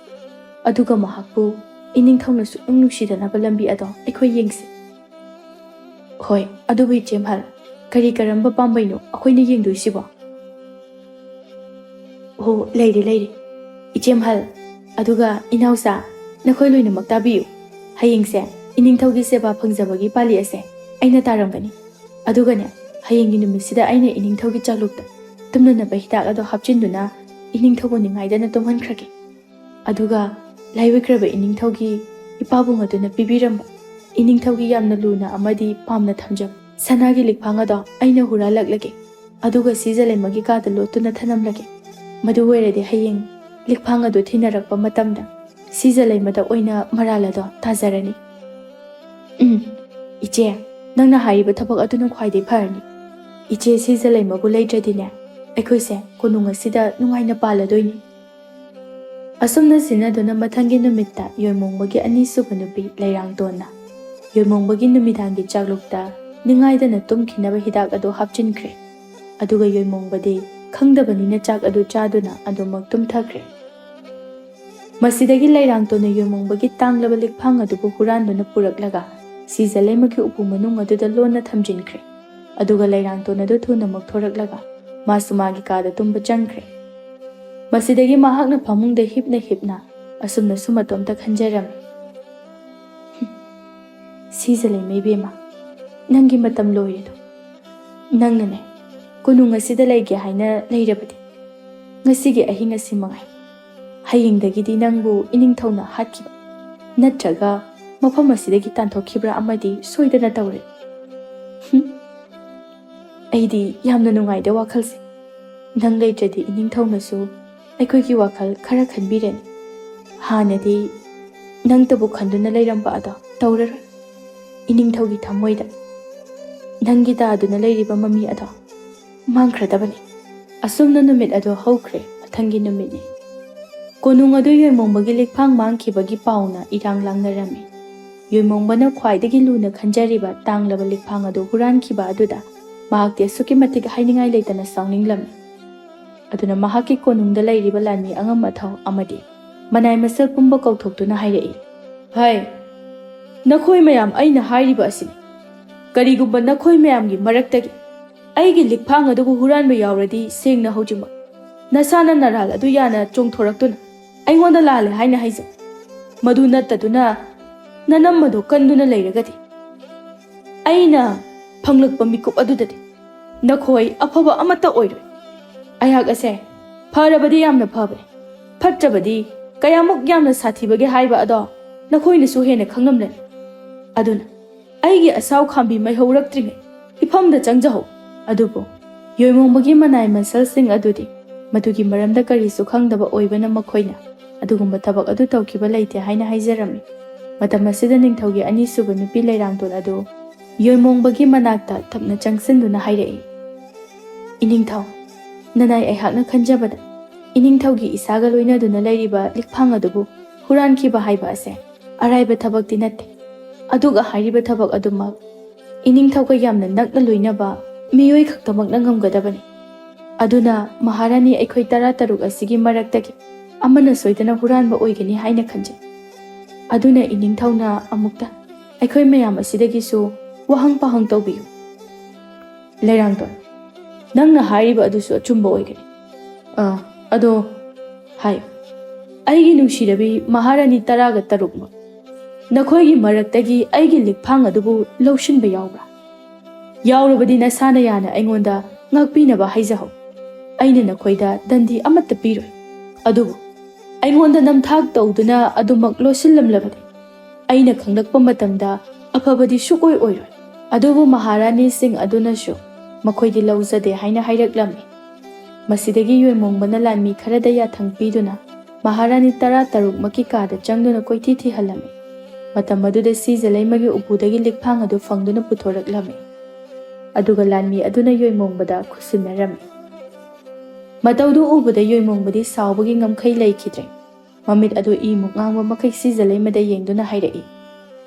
ꯑꯗꯨꯒ ꯃꯍꯥꯛꯄꯨ ꯏꯅꯤꯡꯊꯧꯅ ꯁꯨꯛꯅꯨꯡ ꯅꯨꯡꯁꯤꯗꯅꯕ ꯂꯝꯕꯤ ꯑꯗꯣ ꯑꯩꯈꯣꯏ ꯌꯦꯡꯁꯤ꯫ ꯍꯣꯏ, ꯑꯗꯨꯕꯨ ꯏꯆꯦꯝꯍꯜ, ꯀꯔꯤ ꯀꯔꯝꯕ ꯄꯥꯝꯕꯩꯅꯣ ꯑꯩꯈꯣꯏꯅ ꯌꯦꯡꯗꯣꯏꯁꯤꯕꯣ? ꯑꯣ, ꯂꯩꯔꯦ, ꯂꯩꯔꯦ꯫ ꯏꯆꯦꯝꯍꯜ, ꯑꯗꯨꯒ ꯏꯅꯥꯎꯆꯥ, ꯅꯈꯣꯏ ꯂꯣꯏꯅꯃꯛ ꯇꯥꯕꯤꯌꯨ꯫ ꯍꯌꯦꯡꯁꯦ ꯏꯅꯤꯡꯊꯧꯒꯤ ꯁꯦꯕꯥ ꯐꯪꯖꯕꯒꯤ ꯄꯥꯂꯤ ꯑꯁꯦ ꯑꯩꯅ ꯇꯥꯔꯝꯒꯅꯤ꯫ ꯑꯗꯨꯒꯅꯦ, ꯍꯌꯦꯡꯒꯤ ꯅꯨꯃꯤꯠꯁꯤꯗ ꯑꯩꯅ ꯏꯅꯤꯡꯊꯧꯒꯤ ꯆꯥꯂꯨꯛꯇ ꯇꯨꯝꯅꯅꯕ ꯍꯤꯗꯥꯛ ꯑꯗꯣ ꯍꯥꯞꯆꯤꯟꯗꯨꯅ ꯏꯅꯤꯡꯊꯧꯕꯨ ꯅꯤꯡꯉꯥꯏꯗꯅ ꯇꯨꯝꯍꯟꯈ꯭ꯔꯒꯦ꯫ ꯑꯗꯨꯒ ꯂꯥꯏꯑꯣꯏꯈ꯭ꯔꯕ ꯏꯅꯤꯡꯊꯧꯒꯤ ꯏꯄꯥꯕꯨꯡ ꯑꯗꯨꯅ ꯄꯤꯕꯤꯔꯝꯕ ꯏꯅꯤꯡꯊꯧꯒꯤ ꯌꯥꯝꯅ ꯂꯨꯅ ꯑꯃꯗꯤ ꯄꯥꯝꯅ ꯊꯝꯖꯕ ꯁꯅꯥꯒꯤ ꯂꯤꯛꯐꯥꯡ ꯑꯗꯣ ꯑꯩꯅ ꯍꯨꯔꯥꯜꯂꯛꯂꯒꯦ꯫ ꯑꯗꯨꯒ ꯁꯤꯖꯂꯩꯃꯒꯤ ꯀꯥꯗ ꯂꯣꯠꯇꯨꯅ ꯊꯅꯝꯂꯒꯦ꯫ ꯃꯗꯨ ꯑꯣꯏꯔꯗꯤ ꯍꯌꯦꯡ ꯂꯤꯛꯐꯥꯡ ꯑꯗꯨ ꯊꯤꯅꯔꯛꯄ ꯃꯇꯝꯗ ꯁꯤꯖꯂꯩꯃꯗ ꯑꯣꯏꯅ ꯃꯔꯥꯜ ꯑꯗꯣ ꯇꯥꯖꯔꯅꯤ꯫ ꯎꯝ, ꯏꯆꯦ, ꯅꯪꯅ ꯍꯥꯏꯔꯤꯕ ꯊꯕꯛ ꯑꯗꯨꯅ ꯈ꯭ꯋꯥꯏꯗꯒꯤ ꯐꯔꯅꯤ꯫ ꯏꯆꯦ ꯁꯤꯖꯂꯩꯃꯕꯨ ꯂꯩꯇ꯭ꯔꯗꯤꯅꯦ, ꯑꯩꯈꯣꯏꯁꯦ ꯀꯣꯅꯨꯡ ꯑꯁꯤꯗ ꯅꯨꯡꯉꯥꯏꯅ ꯄꯥꯜꯂꯗꯣꯏꯅꯤ꯫ ꯑꯁꯨꯝꯅ ꯁꯤꯟꯅꯗꯨꯅ ꯃꯊꯪꯒꯤ ꯅꯨꯃꯤꯠꯇ ꯌꯣꯏꯃꯣꯡꯕꯒꯤ ꯑꯅꯤꯁꯨꯕ ꯅꯨꯄꯤ ꯂꯩꯔꯥꯡꯇꯣꯟꯅ ꯌꯣꯏꯃꯣꯡꯕꯒꯤ ꯅꯨꯃꯤꯗꯥꯡꯒꯤ ꯆꯥꯛꯂꯨꯛꯇ ꯅꯤꯡꯉꯥꯏꯗꯅ ꯇꯨꯝꯈꯤꯅꯕ ꯍꯤꯗꯥꯛ ꯑꯗꯨ ꯍꯥꯞꯆꯤꯟꯈ꯭ꯔꯦ꯫ ꯑꯗꯨꯒ ꯌꯣꯏꯃꯣꯡꯕꯗꯤ ꯈꯪꯗꯕꯅꯤꯅ ꯆꯥꯛ ꯑꯗꯨ ꯆꯥꯗꯨꯅ ꯑꯗꯨꯃꯛ ꯇꯨꯝꯊꯈ꯭ꯔꯦ꯫ ꯃꯁꯤꯗꯒꯤ ꯂꯩꯔꯥꯡꯇꯣꯟꯅ ꯌꯣꯏꯃꯣꯡꯕꯒꯤ ꯇꯥꯡꯂꯕ ꯂꯤꯛꯐꯥꯡ ꯑꯗꯨꯕꯨ ꯍꯨꯔꯥꯟꯗꯨꯅ ꯄꯨꯔꯛꯂꯒ ꯁꯤꯖꯂꯩꯃꯒꯤ ꯎꯄꯨ ꯃꯅꯨꯡ ꯑꯗꯨꯗ ꯂꯣꯟꯅ ꯊꯝꯖꯤꯟꯈ꯭ꯔꯦ꯫ ꯑꯗꯨꯒ ꯂꯩꯔꯥꯡꯇꯣꯟ ꯑꯗꯨ ꯊꯨꯅꯃꯛ ꯊꯣꯔꯛꯂꯒ ꯃꯥꯁꯨ ꯃꯥꯒꯤ ꯀꯥꯗ ꯇꯨꯝꯕ ꯆꯪꯈ꯭ꯔꯦ꯫ ꯃꯁꯤꯗꯒꯤ ꯃꯍꯥꯛꯅ ꯐꯃꯨꯡꯗ ꯍꯤꯞꯅ ꯍꯤꯞꯅ ꯑꯁꯨꯝꯅꯁꯨ ꯃꯇꯣꯝꯇ ꯈꯟꯖꯔꯝꯃꯤ꯫ "ꯁꯤꯖꯂꯩꯃ ꯏꯕꯦꯝꯃ, ꯅꯪꯒꯤ ꯃꯇꯝ ꯂꯣꯏꯔꯦꯗꯣ꯫ ꯅꯪꯅꯅꯦ, ꯀꯣꯅꯨꯡ ꯑꯁꯤꯗ ꯂꯩꯒꯦ ꯍꯥꯏꯅ ꯂꯩꯔꯕꯗꯤ ꯉꯁꯤꯒꯤ ꯑꯍꯤꯡ ꯑꯁꯤ ꯃꯉꯥꯏ꯫ ꯍꯌꯦꯡꯗꯒꯤꯗꯤ ꯅꯪꯕꯨ ꯏꯅꯤꯡꯊꯧꯅ ꯍꯥꯠꯈꯤꯕ ꯅꯠꯇ꯭ꯔꯒ ꯃꯐꯝ ꯑꯁꯤꯗꯒꯤ ꯇꯥꯟꯊꯣꯛꯈꯤꯕ꯭ꯔꯥ ꯑꯃꯗꯤ ꯁꯣꯏꯗꯅ ꯇꯧꯔꯦ꯫ ꯍꯨꯝ꯫ ꯑꯩꯗꯤ ꯌꯥꯝꯅ ꯅꯨꯡꯉꯥꯏꯗ ꯋꯥꯈꯜꯁꯦ꯫ ꯅꯪ ꯂꯩꯇ꯭ꯔꯗꯤ ꯏꯅꯤꯡꯊꯧꯅꯁꯨ ꯑꯩꯈꯣꯏꯒꯤ ꯋꯥꯈꯜ ꯈꯔ ꯈꯟꯕꯤꯔꯅꯤ꯫ ꯍꯥꯟꯅꯗꯤ ꯅꯪꯇꯕꯨ ꯈꯟꯗꯨꯅ ꯂꯩꯔꯝꯕ ꯑꯗꯣ ꯇꯧꯔꯔꯣꯏ꯫ ꯏꯅꯤꯡꯊꯧꯒꯤ ꯊꯃꯣꯏꯗ ꯅꯪꯒꯤ ꯇꯥꯗꯨꯅ ꯂꯩꯔꯤꯕ ꯃꯃꯤ ꯑꯗꯣ ꯃꯥꯡꯈ꯭ꯔꯗꯕꯅꯤ꯫ ꯑꯁꯨꯝꯅ ꯅꯨꯃꯤꯠ ꯑꯗꯨ ꯍꯧꯈ꯭ꯔꯦ꯫ ꯃꯊꯪꯒꯤ ꯅꯨꯃꯤꯠꯅꯤ꯫ ꯀꯣꯅꯨꯡ ꯑꯗꯨ ꯌꯣꯏꯃꯣꯡꯕꯒꯤ ꯂꯤꯛꯐꯥꯡ ꯃꯥꯡꯈꯤꯕꯒꯤ ꯄꯥꯎꯅ ꯏꯔꯥꯡ ꯂꯥꯡꯅꯔꯝꯃꯤ꯫ ꯌꯣꯏꯃꯣꯡꯕꯅ ꯈ꯭ꯋꯥꯏꯗꯒꯤ ꯂꯨꯅ ꯈꯟꯖꯔꯤꯕ ꯇꯥꯡꯂꯕ ꯂꯤꯛꯐꯥꯡ ꯑꯗꯨ ꯍꯨꯔꯥꯟꯈꯤꯕ ꯑꯗꯨꯗ ꯃꯍꯥꯛꯇꯤ ꯑꯁꯨꯛꯀꯤ ꯃꯇꯤꯛ ꯍꯥꯏꯅꯤꯡꯉꯥꯏ ꯂꯩꯇꯅ ꯁꯥꯎꯅꯤꯡꯂꯝꯃꯤ꯫ ꯑꯗꯨꯅ ꯃꯍꯥꯛꯀꯤ ꯀꯣꯅꯨꯡꯗ ꯂꯩꯔꯤꯕ ꯂꯥꯟꯃꯤ ꯑꯉꯝ ꯑꯊꯧ ꯑꯃꯗꯤ ꯃꯅꯥꯏ ꯃꯁꯜ ꯄꯨꯝꯕ ꯀꯧꯊꯣꯛꯇꯨꯅ ꯍꯥꯏꯔꯛꯏ, "ꯍꯥꯏ, ꯅꯈꯣꯏ ꯃꯌꯥꯝ, ꯑꯩꯅ ꯍꯥꯏꯔꯤꯕ ꯑꯁꯤꯅꯤ꯫ ꯀꯔꯤꯒꯨꯝꯕ ꯅꯈꯣꯏ ꯃꯌꯥꯝꯒꯤ ꯃꯔꯛꯇꯒꯤ ꯑꯩꯒꯤ ꯂꯤꯛꯐꯥꯡ ꯑꯗꯨꯕꯨ ꯍꯨꯔꯥꯟꯕ ꯌꯥꯎꯔꯗꯤ, ꯁꯦꯡꯅ ꯍꯧꯖꯤꯛꯃꯛ ꯅꯁꯥꯅ ꯅꯔꯥꯜ ꯑꯗꯨ ꯌꯥꯅ ꯆꯣꯡꯊꯣꯔꯛꯇꯨꯅ ꯑꯩꯉꯣꯟꯗ ꯂꯥꯜꯂꯦ ꯍꯥꯏꯅ ꯍꯥꯏꯖꯧ꯫ ꯃꯗꯨ ꯅꯠꯇꯗꯨꯅ ꯅꯅꯝ ꯑꯗꯨ ꯀꯟꯗꯨꯅ ꯂꯩꯔꯒꯗꯤ, ꯑꯩꯅ ꯐꯪꯂꯛꯄ ꯃꯤꯀꯨꯞ ꯑꯗꯨꯗꯗꯤ ꯅꯈꯣꯏ ꯑꯐꯕ ꯑꯃꯠꯇ ꯑꯣꯏꯔꯣꯏ꯫ ꯑꯩꯍꯥꯛ ꯑꯁꯦ ꯐꯔꯕꯗꯤ ꯌꯥꯝꯅ ꯐꯕꯅꯤ, ꯐꯠꯇ꯭ꯔꯕꯗꯤ ꯀꯌꯥꯃꯨꯛ ꯌꯥꯝꯅ ꯁꯥꯊꯤꯕꯒꯦ ꯍꯥꯏꯕ ꯑꯗꯣ ꯅꯈꯣꯏꯅꯁꯨ ꯍꯦꯟꯅ ꯈꯪꯂꯝꯂꯅꯤ꯫ ꯑꯗꯨꯅ ꯑꯩꯒꯤ ꯑꯁꯥꯎ ꯈꯥꯝꯕꯤ ꯃꯩꯍꯧꯔꯛꯇ꯭ꯔꯤꯉꯩ ꯏꯐꯝꯗ ꯆꯪꯖꯍꯧ꯫" ꯑꯗꯨꯕꯨ ꯌꯣꯏꯃꯣꯡꯕꯒꯤ ꯃꯅꯥꯏ ꯃꯁꯜꯁꯤꯡ ꯑꯗꯨꯗꯤ ꯃꯗꯨꯒꯤ ꯃꯔꯝꯗ ꯀꯔꯤꯁꯨ ꯈꯪꯗꯕ ꯑꯣꯏꯕꯅ ꯃꯈꯣꯏꯅ ꯑꯗꯨꯒꯨꯝꯕ ꯊꯕꯛ ꯑꯗꯨ ꯇꯧꯈꯤꯕ ꯂꯩꯇꯦ ꯍꯥꯏꯅ ꯍꯥꯏꯖꯔꯝꯃꯤ꯫ ꯃꯇꯝ ꯑꯁꯤꯗ ꯅꯤꯡꯊꯧꯒꯤ ꯑꯅꯤꯁꯨꯕ ꯅꯨꯄꯤ ꯂꯩꯔꯥꯡꯗꯣꯟ ꯑꯗꯨ ꯌꯣꯏꯃꯣꯡꯕꯒꯤ ꯃꯅꯥꯛꯇ ꯇꯞꯅ ꯆꯪꯁꯤꯟꯗꯨꯅ ꯍꯥꯏꯔꯛꯏ, "ꯏꯅꯤꯡꯊꯧ, ꯅꯅꯥꯏ, ꯑꯩꯍꯥꯛꯅ ꯈꯟꯖꯕꯗ ꯏꯅꯤꯡꯊꯧꯒꯤ ꯏꯁꯥꯒ ꯂꯣꯏꯅꯗꯨꯅ ꯂꯩꯔꯤꯕ ꯂꯤꯛꯐꯥꯡ ꯑꯗꯨꯕꯨ ꯍꯨꯔꯥꯟꯈꯤꯕ ꯍꯥꯏꯕ ꯑꯁꯦ ꯑꯔꯥꯏꯕ ꯊꯕꯛꯇꯤ ꯅꯠꯇꯦ꯫ ꯑꯗꯨꯒ ꯍꯥꯏꯔꯤꯕ ꯊꯕꯛ ꯑꯗꯨꯃꯛ ꯏꯅꯤꯡꯊꯧꯒ ꯌꯥꯝꯅ ꯅꯛꯅ ꯂꯣꯏꯅꯕ ꯃꯤꯑꯣꯏ ꯈꯛꯇꯃꯛꯅ ꯉꯝꯒꯗꯕꯅꯤ꯫ ꯑꯗꯨꯅ ꯃꯍꯥꯔꯥꯅꯤ ꯑꯩꯈꯣꯏ ꯇꯔꯥ ꯇꯔꯨꯛ ꯑꯁꯤꯒꯤ ꯃꯔꯛꯇꯒꯤ ꯑꯃꯅ ꯁꯣꯏꯗꯅ ꯍꯨꯔꯥꯟꯕ ꯑꯣꯏꯒꯅꯤ ꯍꯥꯏꯅ ꯈꯟꯖꯩ꯫ ꯑꯗꯨꯅ ꯏꯅꯤꯡꯊꯧꯅ ꯑꯃꯨꯛꯇ ꯑꯩꯈꯣꯏ ꯃꯌꯥꯝ ꯑꯁꯤꯗꯒꯤꯁꯨ ꯋꯥꯍꯪ ꯄꯥꯍꯪ ꯇꯧꯕꯤꯌꯨ꯫" ꯂꯩꯔꯥꯡꯗꯣꯟ, ꯅꯪꯅ ꯍꯥꯏꯔꯤꯕ ꯑꯗꯨꯁꯨ ꯑꯆꯨꯝꯕ ꯑꯣꯏꯒꯅꯤ꯫ ꯑꯥ, ꯑꯗꯣ, ꯍꯥꯏꯌꯨ, ꯑꯩꯒꯤ ꯅꯨꯡꯁꯤꯔꯕꯤ ꯃꯍꯥꯔꯥꯅꯤ ꯇꯔꯥꯒ ꯇꯔꯨꯛꯃꯛ, ꯅꯈꯣꯏꯒꯤ ꯃꯔꯛꯇꯒꯤ ꯑꯩꯒꯤ ꯂꯤꯛꯐꯥꯡ ꯑꯗꯨꯕꯨ ꯂꯧꯁꯤꯟꯕ ꯌꯥꯎꯕ꯭ꯔꯥ? ꯌꯥꯎꯔꯕꯗꯤ ꯅꯁꯥꯅ ꯌꯥꯅ ꯑꯩꯉꯣꯟꯗ ꯉꯥꯛꯄꯤꯅꯕ ꯍꯥꯏꯖꯍꯧ꯫ ꯑꯩꯅ ꯅꯈꯣꯏꯗ ꯗꯟꯗꯤ ꯑꯃꯠꯇ ꯄꯤꯔꯣꯏ꯫ ꯑꯗꯨꯕꯨ ꯑꯩꯉꯣꯟꯗ ꯅꯝꯊꯥꯛ ꯇꯧꯗꯨꯅ ꯑꯗꯨꯃꯛ ꯂꯣꯠꯁꯤꯜꯂꯝꯂꯕꯗꯤ ꯑꯩꯅ ꯈꯪꯂꯛꯄ ꯃꯇꯝꯗ ꯑꯐꯕꯗꯤ ꯁꯨꯛꯑꯣꯏ ꯑꯣꯏꯔꯣꯏ꯫ ꯑꯗꯨꯕꯨ ꯃꯍꯥꯔꯥꯅꯤꯁꯤꯡ ꯑꯗꯨꯅꯁꯨ ꯃꯈꯣꯏꯗꯤ ꯂꯧꯖꯗꯦ ꯍꯥꯏꯅ ꯍꯥꯏꯔꯛꯂꯝꯃꯤ꯫ ꯃꯁꯤꯗꯒꯤ ꯌꯣꯏꯃꯣꯡꯕꯅ ꯂꯥꯟꯃꯤ ꯈꯔꯗ ꯌꯥꯊꯪ ꯄꯤꯗꯨꯅ ꯃꯍꯥꯔꯥꯅꯤ ꯇꯔꯥ ꯇꯔꯨꯛꯃꯛꯀꯤ ꯀꯥꯗ ꯆꯪꯗꯨꯅ ꯀꯣꯏꯊꯤ ꯊꯤꯍꯜꯂꯝꯃꯤ꯫ ꯃꯇꯝ ꯑꯗꯨꯗ ꯁꯤꯖꯂꯩꯃꯒꯤ ꯎꯄꯨꯗꯒꯤ ꯂꯤꯛꯐꯥꯡ ꯑꯗꯨ ꯐꯪꯗꯨꯅ ꯄꯨꯊꯣꯔꯛꯂꯝꯃꯤ꯫ ꯑꯗꯨꯒ ꯂꯥꯟꯃꯤ ꯑꯗꯨꯅ ꯌꯣꯏꯃꯣꯡꯕꯗ ꯈꯨꯠꯁꯤꯟꯅꯔꯝꯃꯤ꯫ ꯃꯇꯧꯗꯨ ꯎꯕꯗ ꯌꯣꯏꯃꯣꯡꯕꯗꯤ ꯁꯥꯎꯕꯒꯤ ꯉꯝꯈꯩ ꯂꯩꯈꯤꯗ꯭ꯔꯦ꯫ ꯃꯃꯤꯠ ꯑꯗꯨ ꯏꯃꯨꯛ ꯉꯥꯡꯕ ꯃꯈꯩ ꯁꯤꯖꯂꯩꯃꯗ ꯌꯦꯡꯗꯨꯅ ꯍꯥꯏꯔꯛꯏ,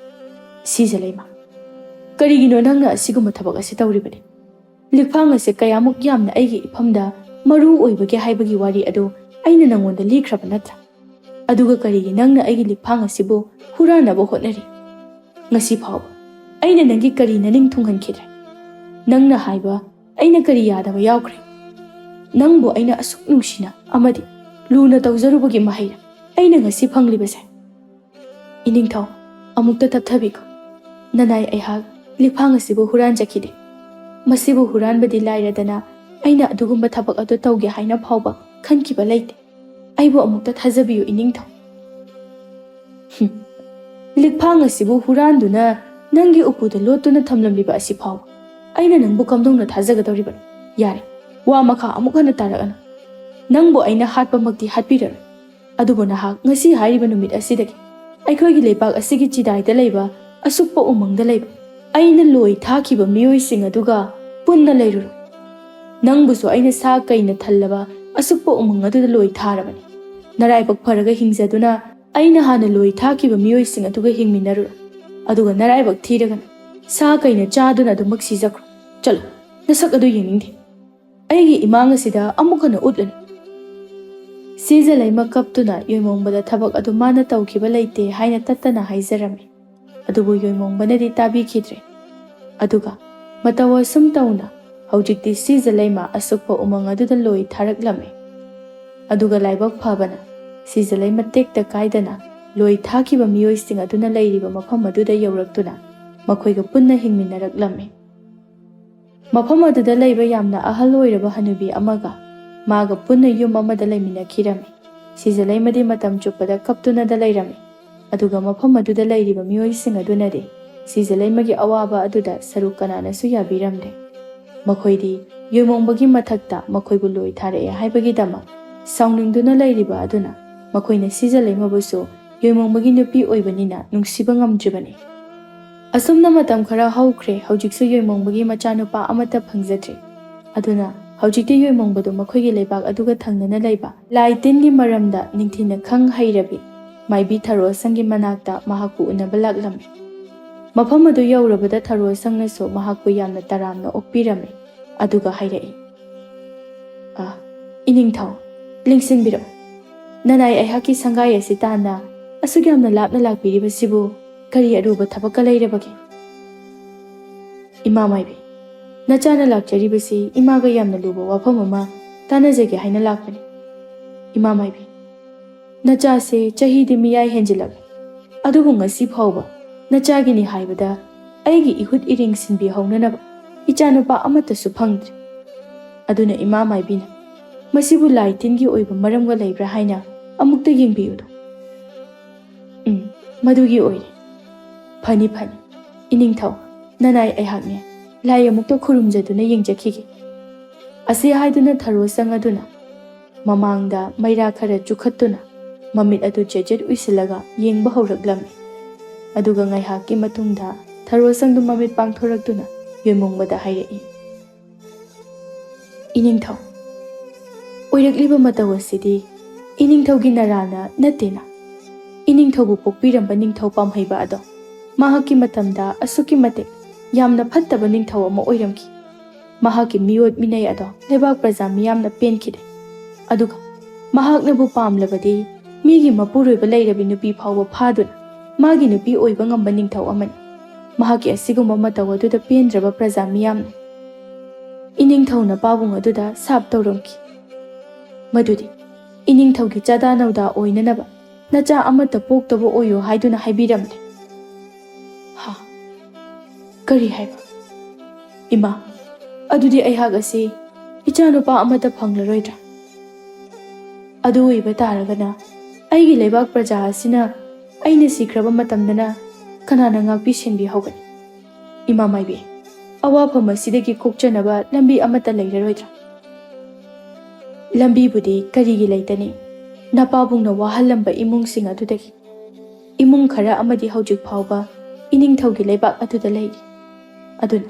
"ꯁꯤꯖꯂꯩꯃ, ꯀꯔꯤꯒꯤꯅꯣ ꯅꯪꯅ ꯑꯁꯤꯒꯨꯝꯕ ꯊꯕꯛ ꯑꯁꯤ ꯇꯧꯔꯤꯕꯅꯤ? ꯂꯤꯛꯐꯥꯡ ꯑꯁꯦ ꯀꯌꯥꯃꯨꯛ ꯌꯥꯝꯅ ꯑꯩꯒꯤ ꯏꯐꯝꯗ ꯃꯔꯨ ꯑꯣꯏꯕꯒꯦ ꯍꯥꯏꯕꯒꯤ ꯋꯥꯔꯤ ꯑꯗꯨ ꯑꯩꯅ ꯅꯪꯉꯣꯟꯗ ꯂꯤꯈ꯭ꯔꯕ ꯅꯠꯇ꯭ꯔꯥ? ꯑꯗꯨꯒ ꯀꯔꯤꯒꯤ ꯅꯪꯅ ꯑꯩꯒꯤ ꯂꯤꯛꯐꯥꯡ ꯑꯁꯤꯕꯨ ꯍꯨꯔꯥꯟꯅꯕ ꯍꯣꯠꯅꯔꯤ? ꯉꯁꯤ ꯐꯥꯎꯕ ꯑꯩꯅ ꯅꯪꯒꯤ ꯀꯔꯤ ꯅꯅꯤꯡ ꯊꯨꯡꯍꯟꯈꯤꯗ꯭ꯔꯦ? ꯅꯪꯅ ꯍꯥꯏꯕ ꯑꯩꯅ ꯀꯔꯤ ꯌꯥꯗꯕ ꯌꯥꯎꯈ꯭ꯔꯦ? ꯅꯪꯕꯨ ꯑꯩꯅ ꯑꯁꯨꯛ ꯅꯨꯡꯁꯤꯅ ꯑꯃꯗꯤ ꯂꯨꯅ ꯇꯧꯖꯔꯨꯕꯒꯤ ꯃꯍꯩꯔ ꯑꯩꯅ ꯉꯁꯤ ꯐꯪꯂꯤꯕꯁꯦ?" "ꯏꯅꯤꯡꯊꯧ, ꯑꯃꯨꯛꯇ ꯇꯞꯊꯕꯤꯈꯣ꯫ ꯅꯅꯥꯏ ꯑꯩꯍꯥꯛ ꯂꯤꯛꯐꯥꯡ ꯑꯁꯤꯕꯨ ꯍꯨꯔꯥꯟꯖꯈꯤꯗꯦ꯫ ꯃꯁꯤꯕꯨ ꯍꯨꯔꯥꯟꯕꯗꯤ ꯂꯥꯏꯔꯗꯅ ꯑꯩꯅ ꯑꯗꯨꯒꯨꯝꯕ ꯊꯕꯛ ꯑꯗꯨ ꯇꯧꯒꯦ ꯍꯥꯏꯅ ꯐꯥꯎꯕ ꯈꯟꯈꯤꯕ ꯂꯩꯇꯦ꯫ ꯑꯩꯕꯨ ꯑꯃꯨꯛꯇ ꯊꯥꯖꯕꯤꯌꯨ, ꯏꯅꯤꯡꯊꯧ꯫" "ꯍꯨꯝ, ꯂꯤꯛꯐꯥꯡ ꯑꯁꯤꯕꯨ ꯍꯨꯔꯥꯟꯗꯨꯅ ꯅꯪꯒꯤ ꯎꯄꯨꯗ ꯂꯣꯠꯇꯨꯅ ꯊꯝꯂꯝꯂꯤꯕ ꯑꯁꯤ ꯐꯥꯎꯕ ꯑꯩꯅ ꯅꯪꯕꯨ ꯀꯝꯗꯧꯅ ꯊꯥꯖꯒꯗꯧꯔꯤꯕꯅꯣ? ꯌꯥꯔꯦ, ꯋꯥ ꯃꯈꯥ ꯑꯃꯨꯛ ꯍꯟꯅ ꯇꯥꯔꯛꯑꯅꯨ꯫ ꯅꯪꯕꯨ ꯑꯩꯅ ꯍꯥꯠꯄꯃꯛꯇꯤ ꯍꯥꯠꯄꯤꯔꯔꯣꯏ, ꯑꯗꯨꯕꯨ ꯅꯍꯥꯛ ꯉꯁꯤ ꯍꯥꯏꯔꯤꯕ ꯅꯨꯃꯤꯠ ꯑꯁꯤꯗꯒꯤ ꯑꯩꯈꯣꯏꯒꯤ ꯂꯩꯄꯥꯛ ꯑꯁꯤꯒꯤ ꯆꯤꯗꯥꯏꯗ ꯂꯩꯕ ꯑꯁꯨꯛꯄ ꯎꯃꯪꯗ ꯂꯩꯕ ꯑꯩꯅ ꯂꯣꯏ ꯊꯥꯈꯤꯕ ꯃꯤꯑꯣꯏꯁꯤꯡ ꯑꯗꯨꯒ ꯄꯨꯟꯅ ꯂꯩꯔꯨꯔꯣ꯫ ꯅꯪꯕꯨꯁꯨ ꯑꯩꯅ ꯁꯥ ꯀꯩꯅ ꯊꯜꯂꯕ ꯑꯁꯨꯛꯄ ꯎꯃꯪ ꯑꯗꯨꯗ ꯂꯣꯏ ꯊꯥꯔꯕꯅꯤ꯫ ꯅꯔꯥꯏꯕꯛ ꯐꯔꯒ ꯍꯤꯡꯖꯗꯨꯅ ꯑꯩꯅ ꯍꯥꯟꯅ ꯂꯣꯏ ꯊꯥꯈꯤꯕ ꯃꯤꯑꯣꯏꯁꯤꯡ ꯑꯗꯨꯒ ꯍꯤꯡꯃꯤꯟꯅꯔꯨꯔꯣ꯫ ꯑꯗꯨꯒ ꯅꯔꯥꯏꯕꯛ ꯊꯤꯔꯒꯅ ꯁꯥ ꯀꯩꯅ ꯆꯥꯗꯨꯅ ꯑꯗꯨꯃꯛ ꯁꯤꯖꯈ꯭ꯔꯣ꯫ ꯆꯠꯂꯣ, ꯅꯁꯛ ꯑꯗꯨ ꯌꯦꯡꯅꯤꯡꯗꯦ꯫ ꯑꯩꯒꯤ ꯏꯃꯥꯡ ꯑꯁꯤꯗ ꯑꯃꯨꯛ ꯍꯟꯅ ꯎꯠꯂꯅꯨ꯫" ꯁꯤꯖꯂꯩꯃ ꯀꯞꯇꯨꯅ ꯌꯣꯏꯃꯣꯡꯕꯗ ꯊꯕꯛ ꯑꯗꯨ ꯃꯥꯅ ꯇꯧꯈꯤꯕ ꯂꯩꯇꯦ ꯍꯥꯏꯅ ꯇꯠꯇꯅ ꯍꯥꯏꯖꯔꯝꯃꯤ꯫ ꯑꯗꯨꯕꯨ ꯌꯣꯏꯃꯣꯡꯕꯅꯗꯤ ꯇꯥꯕꯤꯈꯤꯗ꯭ꯔꯦ꯫ ꯑꯗꯨꯒ ꯃꯇꯧ ꯑꯁꯨꯝ ꯇꯧꯅ ꯍꯧꯖꯤꯛꯇꯤ ꯁꯤꯖꯂꯩꯃ ꯑꯁꯨꯛꯄ ꯎꯃꯪ ꯑꯗꯨꯗ ꯂꯣꯏ ꯊꯥꯔꯛꯂꯝꯃꯤ꯫ ꯑꯗꯨꯒ ꯂꯥꯏꯕꯛ ꯐꯕꯅ ꯁꯤꯖꯂꯩꯃ ꯇꯦꯛꯇ ꯀꯥꯏꯗꯅ ꯂꯣꯏ ꯊꯥꯈꯤꯕ ꯃꯤꯑꯣꯏꯁꯤꯡ ꯑꯗꯨꯅ ꯂꯩꯔꯤꯕ ꯃꯐꯝ ꯑꯗꯨꯗ ꯌꯧꯔꯛꯇꯨꯅ ꯃꯈꯣꯏꯒ ꯄꯨꯟꯅ ꯍꯤꯡꯃꯤꯟꯅꯔꯛꯂꯝꯃꯤ꯫ ꯃꯐꯝ ꯑꯗꯨꯗ ꯂꯩꯕ ꯌꯥꯝꯅ ꯑꯍꯜ ꯑꯣꯏꯔꯕ ꯍꯅꯨꯕꯤ ꯑꯃꯒ ꯃꯥꯒ ꯄꯨꯟꯅ ꯌꯨꯝ ꯑꯃꯗ ꯂꯩꯃꯤꯟꯅꯈꯤꯔꯝꯃꯤ꯫ ꯁꯤꯖꯂꯩꯃꯗꯤ ꯃꯇꯝ ꯆꯨꯞꯄꯗ ꯀꯞꯇꯨꯅꯗ ꯂꯩꯔꯝꯃꯤ꯫ ꯑꯗꯨꯒ ꯃꯐꯝ ꯑꯗꯨꯗ ꯂꯩꯔꯤꯕ ꯃꯤꯑꯣꯏꯁꯤꯡ ꯑꯗꯨꯅꯗꯤ ꯁꯤꯖꯂꯩꯃꯒꯤ ꯑꯋꯥꯕ ꯑꯗꯨꯗ ꯁꯔꯨꯛ ꯀꯅꯥꯅꯁꯨ ꯌꯥꯕꯤꯔꯝꯗꯦ꯫ ꯃꯈꯣꯏꯗꯤ ꯌꯣꯏꯃꯣꯡꯕꯒꯤ ꯃꯊꯛꯇ ꯃꯈꯣꯏꯕꯨ ꯂꯣꯏ ꯊꯥꯔꯛꯑꯦ ꯍꯥꯏꯕꯒꯤꯗꯃꯛ ꯁꯥꯎꯅꯤꯡꯗꯨꯅ ꯂꯩꯔꯤꯕ ꯑꯗꯨꯅ ꯃꯈꯣꯏꯅ ꯁꯤꯖꯂꯩꯃꯕꯨꯁꯨ ꯌꯣꯏꯃꯣꯡꯕꯒꯤ ꯅꯨꯄꯤ ꯑꯣꯏꯕꯅꯤꯅ ꯅꯨꯡꯁꯤꯕ ꯉꯝꯗ꯭ꯔꯤꯕꯅꯤ꯫ ꯑꯁꯨꯝꯅ ꯃꯇꯝ ꯈꯔ ꯍꯧꯈ꯭ꯔꯦ꯫ ꯍꯧꯖꯤꯛꯁꯨ ꯌꯣꯏꯃꯣꯡꯕꯒꯤ ꯃꯆꯥꯅꯨꯄꯥ ꯑꯃꯠꯇ ꯐꯪꯖꯗ꯭ꯔꯤ꯫ ꯑꯗꯨꯅ ꯍꯧꯖꯤꯛꯇꯤ ꯌꯣꯏꯃꯣꯡꯕꯗꯨ ꯃꯈꯣꯏꯒꯤ ꯂꯩꯕꯥꯛ ꯑꯗꯨꯒ ꯊꯪꯅꯅ ꯂꯩꯕ ꯂꯥꯏ ꯇꯤꯟꯒꯤ ꯃꯔꯝꯗ ꯅꯤꯡꯊꯤꯅ ꯈꯪ ꯍꯩꯔꯕꯤ ꯃꯥꯏꯕꯤ ꯊꯔꯣ ꯑꯁꯪꯒꯤ ꯃꯅꯥꯛꯇ ꯃꯍꯥꯛꯄꯨ ꯎꯅꯕ ꯂꯥꯛꯂꯝꯃꯤ꯫ ꯃꯐꯝ ꯑꯗꯨ ꯌꯧꯔꯕꯗ ꯊꯔꯣ ꯑꯁꯪꯅꯁꯨ ꯃꯍꯥꯛꯄꯨ ꯌꯥꯝꯅ ꯇꯔꯥꯝꯅ ꯑꯣꯛꯄꯤꯔꯝꯃꯤ꯫ ꯑꯗꯨꯒ ꯍꯥꯏꯔꯛꯏ, "ꯑ, ꯏꯅꯤꯡꯊꯧ, ꯂꯦꯡꯁꯤꯟꯕꯤꯔꯛꯎ꯫ ꯅꯅꯥꯏ ꯑꯩꯍꯥꯛꯀꯤ ꯁꯪꯒꯥꯏ ꯑꯁꯤ ꯇꯥꯟꯅ ꯑꯁꯨꯛ ꯌꯥꯝꯅ ꯂꯥꯞꯅ ꯂꯥꯛꯄꯤꯔꯤꯕꯁꯤꯕꯨ ꯀꯔꯤ ꯑꯔꯨꯕ ꯊꯕꯛꯀ ꯂꯩꯔꯕꯒꯦ?" "ꯏꯃꯥ ꯃꯥꯏꯕꯤ, ꯅꯆꯥꯅ ꯂꯥꯛꯆꯔꯤꯕꯁꯤ ꯏꯃꯥꯒ ꯌꯥꯝꯅ ꯂꯨꯕ ꯋꯥꯐꯝ ꯑꯃ ꯇꯥꯟꯅꯖꯒꯦ ꯍꯥꯏꯅ ꯂꯥꯛꯄꯅꯤ꯫ ꯏꯃꯥ ꯃꯥꯏꯕꯤ, ꯅꯆꯥꯁꯦ ꯆꯍꯤꯗꯤ ꯃꯤꯌꯥꯏ ꯍꯦꯟꯖꯤꯜꯂꯛꯂꯦ, ꯑꯗꯨꯕꯨ ꯉꯁꯤ ꯐꯥꯎꯕ ꯅꯆꯥꯒꯤꯅꯤ ꯍꯥꯏꯕꯗ ꯑꯩꯒꯤ ꯏꯍꯨꯠ ꯏꯔꯤꯡ ꯁꯤꯟꯕꯤꯍꯧꯅꯅꯕ ꯏꯆꯥꯅꯨꯄꯥ ꯑꯃꯠꯇꯁꯨ ꯐꯪꯗ꯭ꯔꯤ꯫ ꯑꯗꯨꯅ ꯏꯃꯥ ꯃꯥꯏꯕꯤꯅ ꯃꯁꯤꯕꯨ ꯂꯥꯏ ꯇꯤꯟꯒꯤ ꯑꯣꯏꯕ ꯃꯔꯝꯒ ꯂꯩꯕ꯭ꯔꯥ ꯍꯥꯏꯅ ꯑꯃꯨꯛꯇ ꯌꯦꯡꯕꯤꯌꯨꯗꯣ꯫" "ꯎꯝ, ꯃꯗꯨꯒꯤ ꯑꯣꯏꯔꯦ꯫ ꯐꯅꯤ, ꯐꯅꯤ꯫ ꯏꯅꯤꯡꯊꯧ, ꯅꯅꯥꯏ ꯑꯩꯍꯥꯛꯅꯦ꯫ ꯂꯥꯏ ꯑꯃꯨꯛꯇ ꯈꯨꯔꯨꯝꯖꯗꯨꯅ ꯌꯦꯡꯖꯈꯤꯒꯦ꯫" ꯑꯁꯤ ꯍꯥꯏꯗꯨꯅ ꯊꯔꯣ ꯆꯪ ꯑꯗꯨꯅ ꯃꯃꯥꯡꯗ ꯃꯩꯔꯥ ꯈꯔ ꯆꯨꯈꯠꯇꯨꯅ ꯃꯃꯤꯠ ꯑꯗꯨ ꯆꯦꯠ ꯆꯦꯠ ꯎꯏꯁꯤꯜꯂꯒ ꯌꯦꯡꯕ ꯍꯧꯔꯛꯂꯝꯃꯤ꯫ ꯑꯗꯨꯒ ꯉꯥꯏꯍꯥꯛꯀꯤ ꯃꯇꯨꯡꯗ ꯊꯔꯣ ꯆꯪꯗꯨ ꯃꯃꯤꯠ ꯄꯥꯡꯊꯣꯔꯛꯇꯨꯅ ꯌꯣꯏꯃꯣꯡꯕꯗ ꯍꯥꯏꯔꯛꯏ, "ꯏꯅꯤꯡꯊꯧ, ꯑꯣꯏꯔꯛꯂꯤꯕ ꯃꯇꯧ ꯑꯁꯤꯗꯤ ꯏꯅꯤꯡꯊꯧꯒꯤ ꯅꯔꯥꯜꯅ ꯅꯠꯇꯦꯅ꯫ ꯏꯅꯤꯡꯊꯧꯕꯨ ꯄꯣꯛꯄꯤꯔꯝꯕ ꯅꯤꯡꯊꯧ ꯄꯥꯝꯍꯩꯕ ꯑꯗꯣ ꯃꯍꯥꯛꯀꯤ ꯃꯇꯝꯗ ꯑꯁꯨꯛꯀꯤ ꯃꯇꯤꯛ ꯌꯥꯝꯅ ꯐꯠꯇꯕ ꯅꯤꯡꯊꯧ ꯑꯃ ꯑꯣꯏꯔꯝꯈꯤ꯫ ꯃꯍꯥꯛꯀꯤ ꯃꯤꯑꯣꯠ ꯃꯤꯅꯩ ꯑꯗꯣ ꯂꯩꯕꯥꯛ ꯄ꯭ꯔꯖꯥ ꯃꯤꯌꯥꯝꯅ ꯄꯦꯟꯈꯤꯗꯦ꯫ ꯑꯗꯨꯒ ꯃꯍꯥꯛꯅꯕꯨ ꯄꯥꯝꯂꯕꯗꯤ ꯃꯤꯒꯤ ꯃꯄꯨꯔꯣꯏꯕ ꯂꯩꯔꯕꯤ ꯅꯨꯄꯤ ꯐꯥꯎꯕ ꯐꯥꯗꯨꯅ ꯃꯥꯒꯤ ꯅꯨꯄꯤ ꯑꯣꯏꯕ ꯉꯝꯕ ꯅꯤꯡꯊꯧ ꯑꯃꯅꯤ꯫ ꯃꯍꯥꯛꯀꯤ ꯑꯁꯤꯒꯨꯝꯕ ꯃꯇꯧ ꯑꯗꯨꯗ ꯄꯦꯟꯗ꯭ꯔꯕ ꯄ꯭ꯔꯖꯥ ꯃꯤꯌꯥꯝꯅ ꯏꯅꯤꯡꯊꯧꯅ ꯄꯥꯕꯨꯡ ꯑꯗꯨꯗ ꯁꯥꯞ ꯇꯧꯔꯝꯈꯤ꯫ ꯃꯗꯨꯗꯤ ꯏꯅꯤꯡꯊꯧꯒꯤ ꯆꯥꯗꯥ ꯅꯧꯗꯥ ꯑꯣꯏꯅꯅꯕ ꯅꯆꯥ ꯑꯃꯠꯇ ꯄꯣꯛꯇꯕ ꯑꯣꯏꯌꯨ ꯍꯥꯏꯗꯨꯅ ꯍꯥꯏꯕꯤꯔꯝꯂꯦ꯫" "ꯍꯥ? ꯀꯔꯤ ꯍꯥꯏꯕ? ꯏꯃꯥ, ꯑꯗꯨꯗꯤ ꯑꯩꯍꯥꯛ ꯑꯁꯤ ꯏꯆꯥꯅꯨꯄꯥ ꯑꯃꯠꯇ ꯐꯪꯂꯔꯣꯏꯗ꯭ꯔꯥ? ꯑꯗꯨ ꯑꯣꯏꯕ ꯇꯥꯔꯒꯅ ꯑꯩꯒꯤ ꯂꯩꯕꯥꯛ ꯄ꯭ꯔꯖꯥ ꯑꯁꯤꯅ ꯑꯩꯅ ꯁꯤꯈ꯭ꯔꯕ ꯃꯇꯝꯗꯅ ꯀꯅꯥꯅ ꯉꯥꯛꯄꯤ ꯁꯦꯟꯕꯤꯍꯧꯒꯅꯤ? ꯏꯃꯥ ꯃꯥꯏꯕꯤ, ꯑꯋꯥꯐꯝ ꯑꯁꯤꯗꯒꯤ ꯀꯣꯛꯆꯅꯕ ꯂꯝꯕꯤ ꯑꯃꯠꯇ ꯂꯩꯔꯔꯣꯏꯗ꯭ꯔꯥ? ꯂꯝꯕꯤꯕꯨꯗꯤ ꯀꯔꯤꯒꯤ ꯂꯩꯇꯅꯤ? ꯅꯄꯥꯕꯨꯡꯅ ꯋꯥꯍꯜꯂꯝꯕ ꯏꯃꯨꯡꯁꯤꯡ ꯑꯗꯨꯗꯒꯤ ꯏꯃꯨꯡ ꯈꯔ ꯑꯃꯗꯤ ꯍꯧꯖꯤꯛ ꯐꯥꯎꯕ ꯏꯅꯤꯡꯊꯧꯒꯤ ꯂꯩꯕꯥꯛ ꯑꯗꯨꯗ ꯂꯩꯔꯤ꯫ ꯑꯗꯨꯅ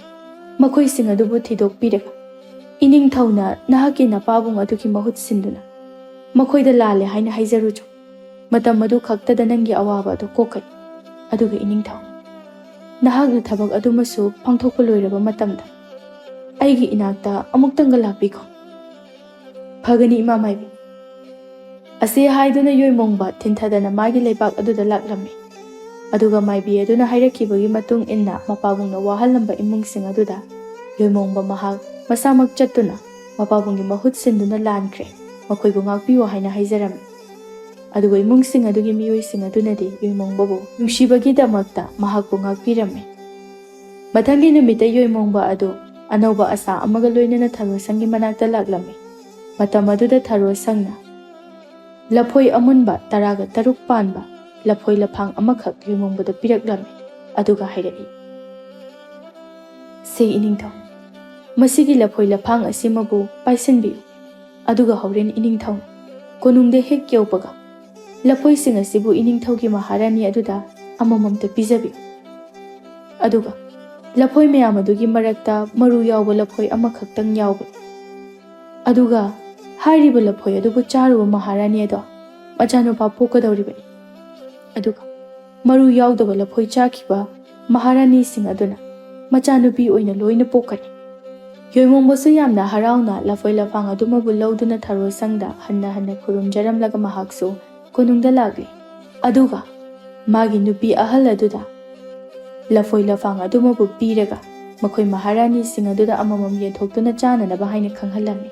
ꯃꯈꯣꯏꯁꯤꯡ ꯑꯗꯨꯕꯨ ꯊꯤꯗꯣꯛꯄꯤꯔꯒ ꯏꯅꯤꯡꯊꯧꯅ ꯅꯍꯥꯛꯀꯤ ꯅꯄꯥꯕꯨꯡ ꯑꯗꯨꯒꯤ ꯃꯍꯨꯠ ꯁꯤꯟꯗꯨꯅ ꯃꯈꯣꯏꯗ ꯂꯥꯜꯂꯦ ꯍꯥꯏꯅ ꯍꯥꯏꯖꯔꯨꯆꯣ꯫ ꯃꯇꯝ ꯑꯗꯨ ꯈꯛꯇꯗ ꯅꯪꯒꯤ ꯑꯋꯥꯕ ꯑꯗꯨ ꯀꯣꯛꯀꯅꯤ꯫ ꯑꯗꯨꯒ ꯏꯅꯤꯡꯊꯧ, ꯅꯍꯥꯛꯅ ꯊꯕꯛ ꯑꯗꯨꯃꯁꯨ ꯄꯥꯡꯊꯣꯛꯄ ꯂꯣꯏꯔꯕ ꯃꯇꯝꯗ ꯑꯩꯒꯤ ꯏꯅꯥꯛꯇ ꯑꯃꯨꯛꯇꯪꯒ ꯂꯥꯛꯄꯤꯈꯣ꯫ ꯐꯒꯅꯤ, ꯏꯃꯥ ꯃꯥꯏꯕꯤ꯫ ꯑꯁꯤ ꯍꯥꯏꯗꯨꯅ ꯌꯣꯏꯃꯣꯡꯕ ꯊꯤꯟꯊꯗꯅ ꯃꯥꯒꯤ ꯂꯩꯕꯥꯛ ꯑꯗꯨꯗ ꯂꯥꯛꯂꯝꯃꯤ꯫ ꯑꯗꯨꯒ ꯃꯥꯏꯕꯤ ꯑꯗꯨꯅ ꯍꯥꯏꯔꯛꯈꯤꯕꯒꯤ ꯃꯇꯨꯡ ꯏꯟꯅ ꯃꯄꯥꯕꯨꯡꯅ ꯋꯥꯍꯜꯂꯝꯕ ꯏꯃꯨꯡꯁꯤꯡ ꯑꯗꯨꯗ ꯌꯣꯏꯃꯣꯡꯕ ꯃꯍꯥꯛ ꯃꯁꯥꯃꯛ ꯆꯠꯇꯨꯅ ꯃꯄꯥꯕꯨꯡꯒꯤ ꯃꯍꯨꯠ ꯁꯤꯟꯗꯨꯅ ꯂꯥꯟꯈ꯭ꯔꯦ, ꯃꯈꯣꯏꯕꯨ ꯉꯥꯛꯄꯤꯌꯨ ꯍꯥꯏꯅ ꯍꯥꯏꯖꯔꯝꯃꯤ꯫ ꯑꯗꯨꯒ ꯏꯃꯨꯡꯁꯤꯡ ꯑꯗꯨꯒꯤ ꯃꯤꯑꯣꯏꯁꯤꯡ ꯑꯗꯨꯅꯗꯤ ꯌꯣꯏꯃꯣꯡꯕꯕꯨ ꯅꯨꯡꯁꯤꯕꯒꯤꯗꯃꯛꯇ ꯃꯍꯥꯛꯄꯨ ꯉꯥꯛꯄꯤꯔꯝꯃꯤ꯫ ꯃꯊꯪꯒꯤ ꯅꯨꯃꯤꯠꯇ ꯌꯣꯏꯃꯣꯡꯕ ꯑꯗꯨ ꯑꯅꯧꯕ ꯑꯁꯥ ꯑꯃꯒ ꯂꯣꯏꯅꯅ ꯊꯔꯣꯁꯪꯒꯤ ꯃꯅꯥꯛꯇ ꯂꯥꯛꯂꯝꯃꯤ꯫ ꯃꯇꯝ ꯑꯗꯨꯗ ꯊꯔꯣꯁꯪꯅ ꯂꯐꯣꯏ ꯑꯃꯨꯟꯕ ꯇꯔꯥꯒ ꯇꯔꯨꯛ ꯄꯥꯟꯕ ꯂꯐꯣꯏ ꯂꯐꯥꯡ ꯑꯃꯈꯛ ꯌꯣꯏꯃꯣꯡꯕꯗ ꯄꯤꯔꯛꯂꯝꯃꯤ꯫ ꯑꯗꯨꯒ ꯍꯥꯏꯔꯛꯏ, "ꯁꯦ ꯏꯅꯤꯡꯊꯧ, ꯃꯁꯤꯒꯤ ꯂꯐꯣꯏ ꯂꯐꯥꯡ ꯑꯁꯤꯃꯕꯨ ꯄꯥꯏꯁꯤꯟꯕꯤꯌꯨ꯫ ꯑꯗꯨꯒ ꯍꯣꯔꯦꯟ ꯏꯅꯤꯡꯊꯧꯅ ꯀꯣꯅꯨꯡꯗ ꯍꯦꯛ ꯌꯧꯕꯒ ꯂꯐꯣꯏꯁꯤꯡ ꯑꯁꯤꯕꯨ ꯏꯅꯤꯡꯊꯧꯒꯤ ꯃꯍꯥꯔꯥꯅꯤ ꯑꯗꯨꯗ ꯑꯃꯃꯝꯇ ꯄꯤꯖꯕꯤꯌꯨ꯫ ꯑꯗꯨꯒ ꯂꯐꯣꯏ ꯃꯌꯥꯝ ꯑꯗꯨꯒꯤ ꯃꯔꯛꯇ ꯃꯔꯨ ꯌꯥꯎꯕ ꯂꯐꯣꯏ ꯑꯃꯈꯛꯇꯪ ꯌꯥꯎꯕꯅꯤ꯫ ꯑꯗꯨꯒ ꯍꯥꯏꯔꯤꯕ ꯂꯐꯣꯏ ꯑꯗꯨꯕꯨ ꯆꯥꯔꯨꯕ ꯃꯍꯥꯔꯥꯅꯤ ꯑꯗꯣ ꯃꯆꯥꯅꯨꯄꯥ ꯄꯣꯛꯀꯗꯧꯔꯤꯕꯅꯤ꯫ ꯑꯗꯨꯒ ꯃꯔꯨ ꯌꯥꯎꯗꯕ ꯂꯐꯣꯏ ꯆꯥꯈꯤꯕ ꯃꯍꯥꯔꯥꯅꯤꯁꯤꯡ ꯑꯗꯨꯅ ꯃꯆꯥꯅꯨꯄꯤ ꯑꯣꯏꯅ ꯂꯣꯏꯅ ꯄꯣꯛꯀꯅꯤ꯫" ꯌꯣꯏꯃꯣꯡꯕꯁꯨ ꯌꯥꯝꯅ ꯍꯔꯥꯎꯅ ꯂꯐꯣꯏ ꯂꯐꯥꯡ ꯑꯗꯨꯃꯕꯨ ꯂꯧꯗꯨꯅ ꯊꯔꯣꯁꯪꯗ ꯍꯟꯅ ꯍꯟꯅ ꯈꯨꯔꯨꯝꯖꯔꯝꯂꯒ ꯃꯍꯥꯛꯁꯨ ꯀꯣꯅꯨꯡꯗ ꯂꯥꯛꯂꯤ꯫ ꯑꯗꯨꯒ ꯃꯥꯒꯤ ꯅꯨꯄꯤ ꯑꯍꯜ ꯑꯗꯨꯗ ꯂꯐꯣꯏ ꯂꯐꯥꯡ ꯑꯗꯨꯃꯕꯨ ꯄꯤꯔꯒ ꯃꯈꯣꯏ ꯃꯍꯥꯔꯥꯅꯤꯁꯤꯡ ꯑꯗꯨꯗ ꯑꯃꯃꯝ ꯌꯦꯟꯊꯣꯛꯇꯨꯅ ꯆꯥꯅꯅꯕ ꯍꯥꯏꯅ ꯈꯪꯍꯜꯂꯝꯃꯤ꯫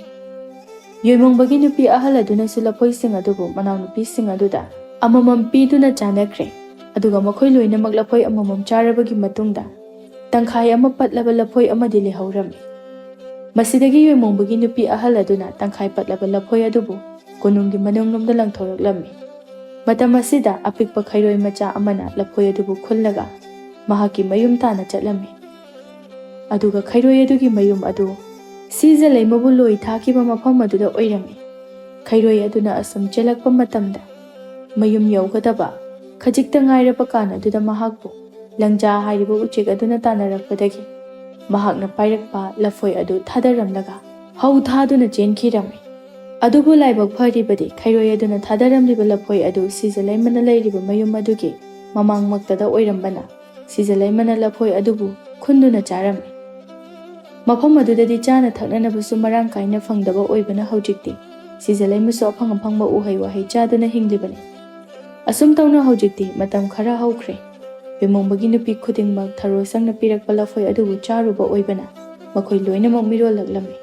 ꯌꯣꯏꯃꯣꯡꯕꯒꯤ ꯅꯨꯄꯤ ꯑꯍꯜ ꯑꯗꯨꯅꯁꯨ ꯂꯐꯣꯏꯁꯤꯡ ꯑꯗꯨꯕꯨ ꯃꯅꯥꯎꯅꯨꯄꯤꯁꯤꯡ ꯑꯗꯨꯗ ꯑꯃꯃꯝ ꯄꯤꯗꯨꯅ ꯆꯥꯅꯈ꯭ꯔꯦ꯫ ꯑꯗꯨꯒ ꯃꯈꯣꯏ ꯂꯣꯏꯅꯃꯛ ꯂꯐꯣꯏ ꯑꯃꯃꯝ ꯆꯥꯔꯕꯒꯤ ꯃꯇꯨꯡꯗ ꯇꯪꯈꯥꯏ ꯑꯃ ꯄꯠꯂꯕ ꯂꯐꯣꯏ ꯑꯃꯗꯤ ꯂꯩꯍꯧꯔꯝꯃꯤ꯫ ꯃꯁꯤꯗꯒꯤ ꯌꯣꯏꯃꯣꯡꯕꯒꯤ ꯅꯨꯄꯤ ꯑꯍꯜ ꯑꯗꯨꯅ ꯇꯪꯈꯥꯏ ꯄꯠꯂꯕ ꯂꯐꯣꯏ ꯑꯗꯨꯕꯨ ꯀꯣꯅꯨꯡꯒꯤ ꯃꯅꯨꯡꯂꯣꯝꯗ ꯂꯪꯊꯣꯔꯛꯂꯝꯃꯤ꯫ ꯃꯇꯝ ꯑꯁꯤꯗ ꯑꯄꯤꯛꯄ ꯈꯩꯔꯣꯏ ꯃꯆꯥ ꯑꯃꯅ ꯂꯐꯣꯏ ꯑꯗꯨꯕꯨ ꯈꯨꯜꯂꯒ ꯃꯍꯥꯛꯀꯤ ꯃꯌꯨꯝ ꯇꯥꯟꯅ ꯆꯠꯂꯝꯃꯤ꯫ ꯑꯗꯨꯒ ꯈꯩꯔꯣꯏ ꯑꯗꯨꯒꯤ ꯃꯌꯨꯝ ꯑꯗꯨ ꯁꯤꯖꯂꯩꯃꯕꯨ ꯂꯣꯏ ꯊꯥꯈꯤꯕ ꯃꯐꯝ ꯑꯗꯨꯗ ꯑꯣꯏꯔꯝꯃꯤ꯫ ꯈꯩꯔꯣꯏ ꯑꯗꯨꯅ ꯑꯁꯨꯝ ꯆꯦꯜꯂꯛꯄ ꯃꯇꯝꯗ ꯃꯌꯨꯝ ꯌꯧꯒꯗꯕ ꯈꯖꯤꯛꯇ ꯉꯥꯏꯔꯕ ꯀꯥꯟ ꯑꯗꯨꯗ ꯃꯍꯥꯛꯄꯨ ꯂꯪꯖꯥ ꯍꯥꯏꯔꯤꯕ ꯎꯆꯦꯛ ꯑꯗꯨꯅ ꯇꯥꯟꯅꯔꯛꯄꯗꯒꯤ ꯃꯍꯥꯛꯅ ꯄꯥꯏꯔꯛꯄ ꯂꯐꯣꯏ ꯑꯗꯨ ꯊꯥꯗꯔꯝꯂꯒ ꯍꯧ ꯊꯥꯗꯨꯅ ꯆꯦꯟꯈꯤꯔꯝꯃꯤ꯫ ꯑꯗꯨꯕꯨ ꯂꯥꯏꯕꯛ ꯐꯔꯤꯕꯗꯤ ꯈꯩꯔꯣꯏ ꯑꯗꯨꯅ ꯊꯥꯗꯔꯝꯂꯤꯕ ꯂꯐꯣꯏ ꯑꯗꯨ ꯁꯤꯖꯂꯩꯃꯅ ꯂꯩꯔꯤꯕ ꯃꯌꯨꯝ ꯑꯗꯨꯒꯤ ꯃꯃꯥꯡꯃꯛꯇꯗ ꯑꯣꯏꯔꯝꯕꯅ ꯁꯤꯖꯂꯩꯃꯅ ꯂꯐꯣꯏ ꯑꯗꯨꯕꯨ ꯈꯨꯟꯗꯨꯅ ꯆꯥꯔꯝꯃꯤ꯫ ꯃꯐꯝ ꯑꯗꯨꯗꯗꯤ ꯆꯥꯅ ꯊꯛꯅꯅꯕꯁꯨ ꯃꯔꯥꯡ ꯀꯥꯏꯅ ꯐꯪꯗꯕ ꯑꯣꯏꯕꯅ ꯍꯧꯖꯤꯛꯇꯤ ꯁꯤꯖꯂꯩꯃꯁꯨ ꯑꯐꯪ ꯑꯐꯪꯕ ꯎꯍꯩ ꯋꯥꯍꯩ ꯆꯥꯗꯨꯅ ꯍꯤꯡꯂꯤꯕꯅꯤ꯫ ꯑꯁꯨꯝ ꯇꯧꯅ ꯍꯧꯖꯤꯛꯇꯤ ꯃꯇꯝ ꯈꯔ ꯍꯧꯈ꯭ꯔꯦ꯫ ꯌꯣꯏꯃꯣꯡꯕꯒꯤ ꯅꯨꯄꯤ ꯈꯨꯗꯤꯡꯃꯛ ꯊꯔꯣ ꯁꯪꯅ ꯄꯤꯔꯛꯄ ꯂꯐꯣꯏ ꯑꯗꯨꯕꯨ ꯆꯥꯔꯨꯕ ꯑꯣꯏꯕꯅ ꯃꯈꯣꯏ ꯂꯣꯏꯅꯃꯛ ꯃꯤꯔꯣꯜꯂꯛꯂꯝꯃꯤ꯫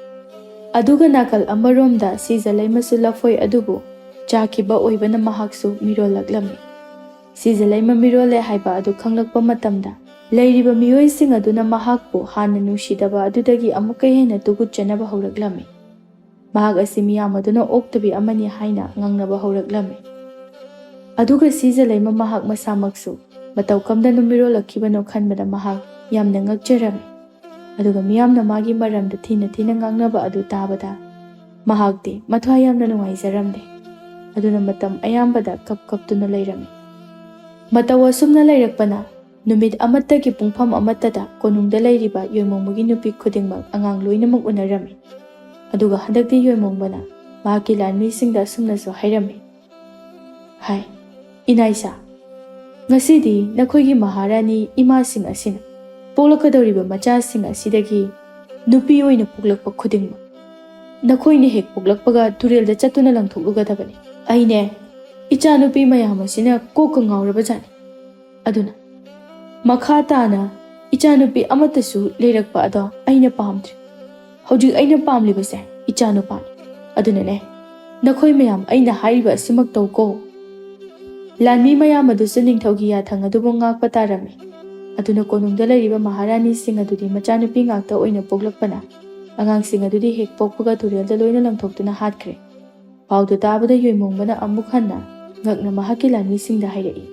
ꯑꯗꯨꯒ ꯅꯥꯀꯜ ꯑꯃꯔꯣꯝꯗ ꯁꯤꯖꯂꯩꯃꯁꯨ ꯂꯐꯣꯏ ꯑꯗꯨꯕꯨ ꯆꯥꯈꯤꯕ ꯑꯣꯏꯕꯅ ꯃꯍꯥꯛꯁꯨ ꯃꯤꯔꯣꯜꯂꯛꯂꯝꯃꯤ꯫ ꯁꯤꯖꯂꯩꯃ ꯃꯤꯔꯣꯜꯂꯦ ꯍꯥꯏꯕ ꯑꯗꯨ ꯈꯪꯂꯛꯄ ꯃꯇꯝꯗ ꯂꯩꯔꯤꯕ ꯃꯤꯑꯣꯏꯁꯤꯡ ꯑꯗꯨꯅ ꯃꯍꯥꯛꯄꯨ ꯍꯥꯟꯅ ꯅꯨꯡꯁꯤꯗꯕ ꯑꯗꯨꯗꯒꯤ ꯑꯃꯨꯛꯀ ꯍꯦꯟꯅ ꯇꯨꯀꯨꯠꯆꯅꯕ ꯍꯧꯔꯛꯂꯝꯃꯤ꯫ ꯃꯍꯥꯛ ꯑꯁꯤ ꯃꯤꯌꯥꯝ ꯑꯗꯨꯅ ꯑꯣꯛꯇꯕꯤ ꯑꯃꯅꯤ ꯍꯥꯏꯅ ꯉꯥꯡꯅꯕ ꯍꯧꯔꯛꯂꯝꯃꯤ꯫ ꯑꯗꯨꯒ ꯁꯤꯖꯂꯩꯃ ꯃꯍꯥꯛ ꯃꯁꯥꯃꯛꯁꯨ ꯃꯇꯧ ꯀꯝꯗꯅ ꯃꯤꯔꯣꯜꯂꯛꯈꯤꯕꯅꯣ ꯈꯟꯕꯗ ꯃꯍꯥꯛ ꯌꯥꯝꯅ ꯉꯛꯆꯔꯝꯃꯤ꯫ ꯑꯗꯨꯒ ꯃꯤꯌꯥꯝꯅ ꯃꯥꯒꯤ ꯃꯔꯝꯗ ꯊꯤꯅ ꯊꯤꯅ ꯉꯥꯡꯅꯕ ꯑꯗꯨ ꯇꯥꯕꯗ ꯃꯍꯥꯛꯇꯤ ꯃꯊ꯭ꯋꯥꯏ ꯌꯥꯝꯅ ꯅꯨꯡꯉꯥꯏꯖꯔꯝꯗꯦ꯫ ꯑꯗꯨꯅ ꯃꯇꯝ ꯑꯌꯥꯝꯕꯗ ꯀꯞ ꯀꯞꯇꯨꯅ ꯂꯩꯔꯝꯃꯤ꯫ ꯃꯇꯧ ꯑꯁꯨꯝꯅ ꯂꯩꯔꯛꯄꯅ ꯅꯨꯃꯤꯠ ꯑꯃꯠꯇꯒꯤ ꯄꯨꯡꯐꯝ ꯑꯃꯠꯇꯗ ꯀꯣꯅꯨꯡꯗ ꯂꯩꯔꯤꯕ ꯌꯣꯏꯃꯣꯡꯕꯒꯤ ꯅꯨꯄꯤ ꯈꯨꯗꯤꯡꯃꯛ ꯑꯉꯥꯡ ꯂꯣꯏꯅꯃꯛ ꯎꯅꯔꯝꯃꯤ꯫ ꯑꯗꯨꯒ ꯍꯟꯗꯛꯇꯤ ꯌꯣꯏꯃꯣꯡꯕꯅ ꯃꯍꯥꯛꯀꯤ ꯂꯥꯟꯃꯤꯁꯤꯡꯗ ꯑꯁꯨꯝꯅꯁꯨ ꯍꯥꯏꯔꯝꯃꯤ, ꯍꯥꯏ, ꯏꯅꯥꯏꯁꯥ, ꯉꯁꯤꯗꯤ ꯅꯈꯣꯏꯒꯤ ꯃꯍꯥꯔꯥꯅꯤ ꯏꯃꯥꯁꯤꯡ ꯑꯁꯤꯅ ꯄꯣꯛꯂꯛꯀꯗꯧꯔꯤꯕ ꯃꯆꯥꯁꯤꯡ ꯑꯁꯤꯗꯒꯤ ꯅꯨꯄꯤ ꯑꯣꯏꯅ ꯄꯣꯛꯂꯛꯄ ꯈꯨꯗꯤꯡꯃꯛ ꯅꯈꯣꯏꯅ ꯍꯦꯛ ꯄꯣꯛꯂꯛꯄꯒ ꯇꯨꯔꯦꯜꯗ ꯆꯠꯇꯨꯅ ꯂꯪꯊꯣꯛꯂꯨꯒꯗꯕꯅꯤ꯫ ꯑꯩꯅꯦ, ꯏꯆꯥꯅꯨꯄꯤ ꯃꯌꯥꯝ ꯑꯁꯤꯅ ꯀꯣꯛꯀ ꯉꯥꯎꯔꯕꯖꯥꯠꯅꯤ꯫ ꯑꯗꯨꯅ ꯃꯈꯥ ꯇꯥꯅ ꯏꯆꯥꯅꯨꯄꯤ ꯑꯃꯠꯇꯁꯨ ꯂꯩꯔꯛꯄ ꯑꯗꯣ ꯑꯩꯅ ꯄꯥꯝꯗ꯭ꯔꯦ꯫ ꯍꯧꯖꯤꯛ ꯑꯩꯅ ꯄꯥꯝꯂꯤꯕꯁꯦ ꯏꯆꯥꯅꯨꯄꯥꯅꯤ꯫ ꯑꯗꯨꯅꯅꯦ, ꯅꯈꯣꯏ ꯃꯌꯥꯝ ꯑꯩꯅ ꯍꯥꯏꯔꯤꯕ ꯑꯁꯤꯃꯛ ꯇꯧꯀꯣ꯫ ꯂꯥꯟꯃꯤ ꯃꯌꯥꯝ ꯑꯗꯨꯁꯨ ꯅꯤꯡꯊꯧꯒꯤ ꯌꯥꯊꯪ ꯑꯗꯨꯕꯨ ꯉꯥꯛꯄ ꯇꯥꯔꯝꯃꯤ꯫ ꯑꯗꯨꯅ ꯀꯣꯅꯨꯡꯗ ꯂꯩꯔꯤꯕ ꯃꯍꯥꯔꯥꯅꯤꯁꯤꯡ ꯑꯗꯨꯗꯤ ꯃꯆꯥꯅꯨꯄꯤ ꯉꯥꯛꯇ ꯑꯣꯏꯅ ꯄꯣꯛꯂꯛꯄꯅ ꯑꯉꯥꯡꯁꯤꯡ ꯑꯗꯨꯗꯤ ꯍꯦꯛ ꯄꯣꯛꯄꯒ ꯇꯨꯔꯦꯜꯗ ꯂꯣꯏꯅ ꯂꯪꯊꯣꯛꯇꯨꯅ ꯍꯥꯠꯈ꯭ꯔꯦ꯫ ꯄꯥꯎꯗꯨ ꯇꯥꯕꯗ ꯌꯣꯏꯃꯣꯡꯕꯅ ꯑꯃꯨꯛ ꯍꯟꯅ ꯉꯛꯅ ꯃꯍꯥꯛꯀꯤ ꯂꯥꯟꯃꯤꯁꯤꯡꯗ ꯍꯥꯏꯔꯛꯏ,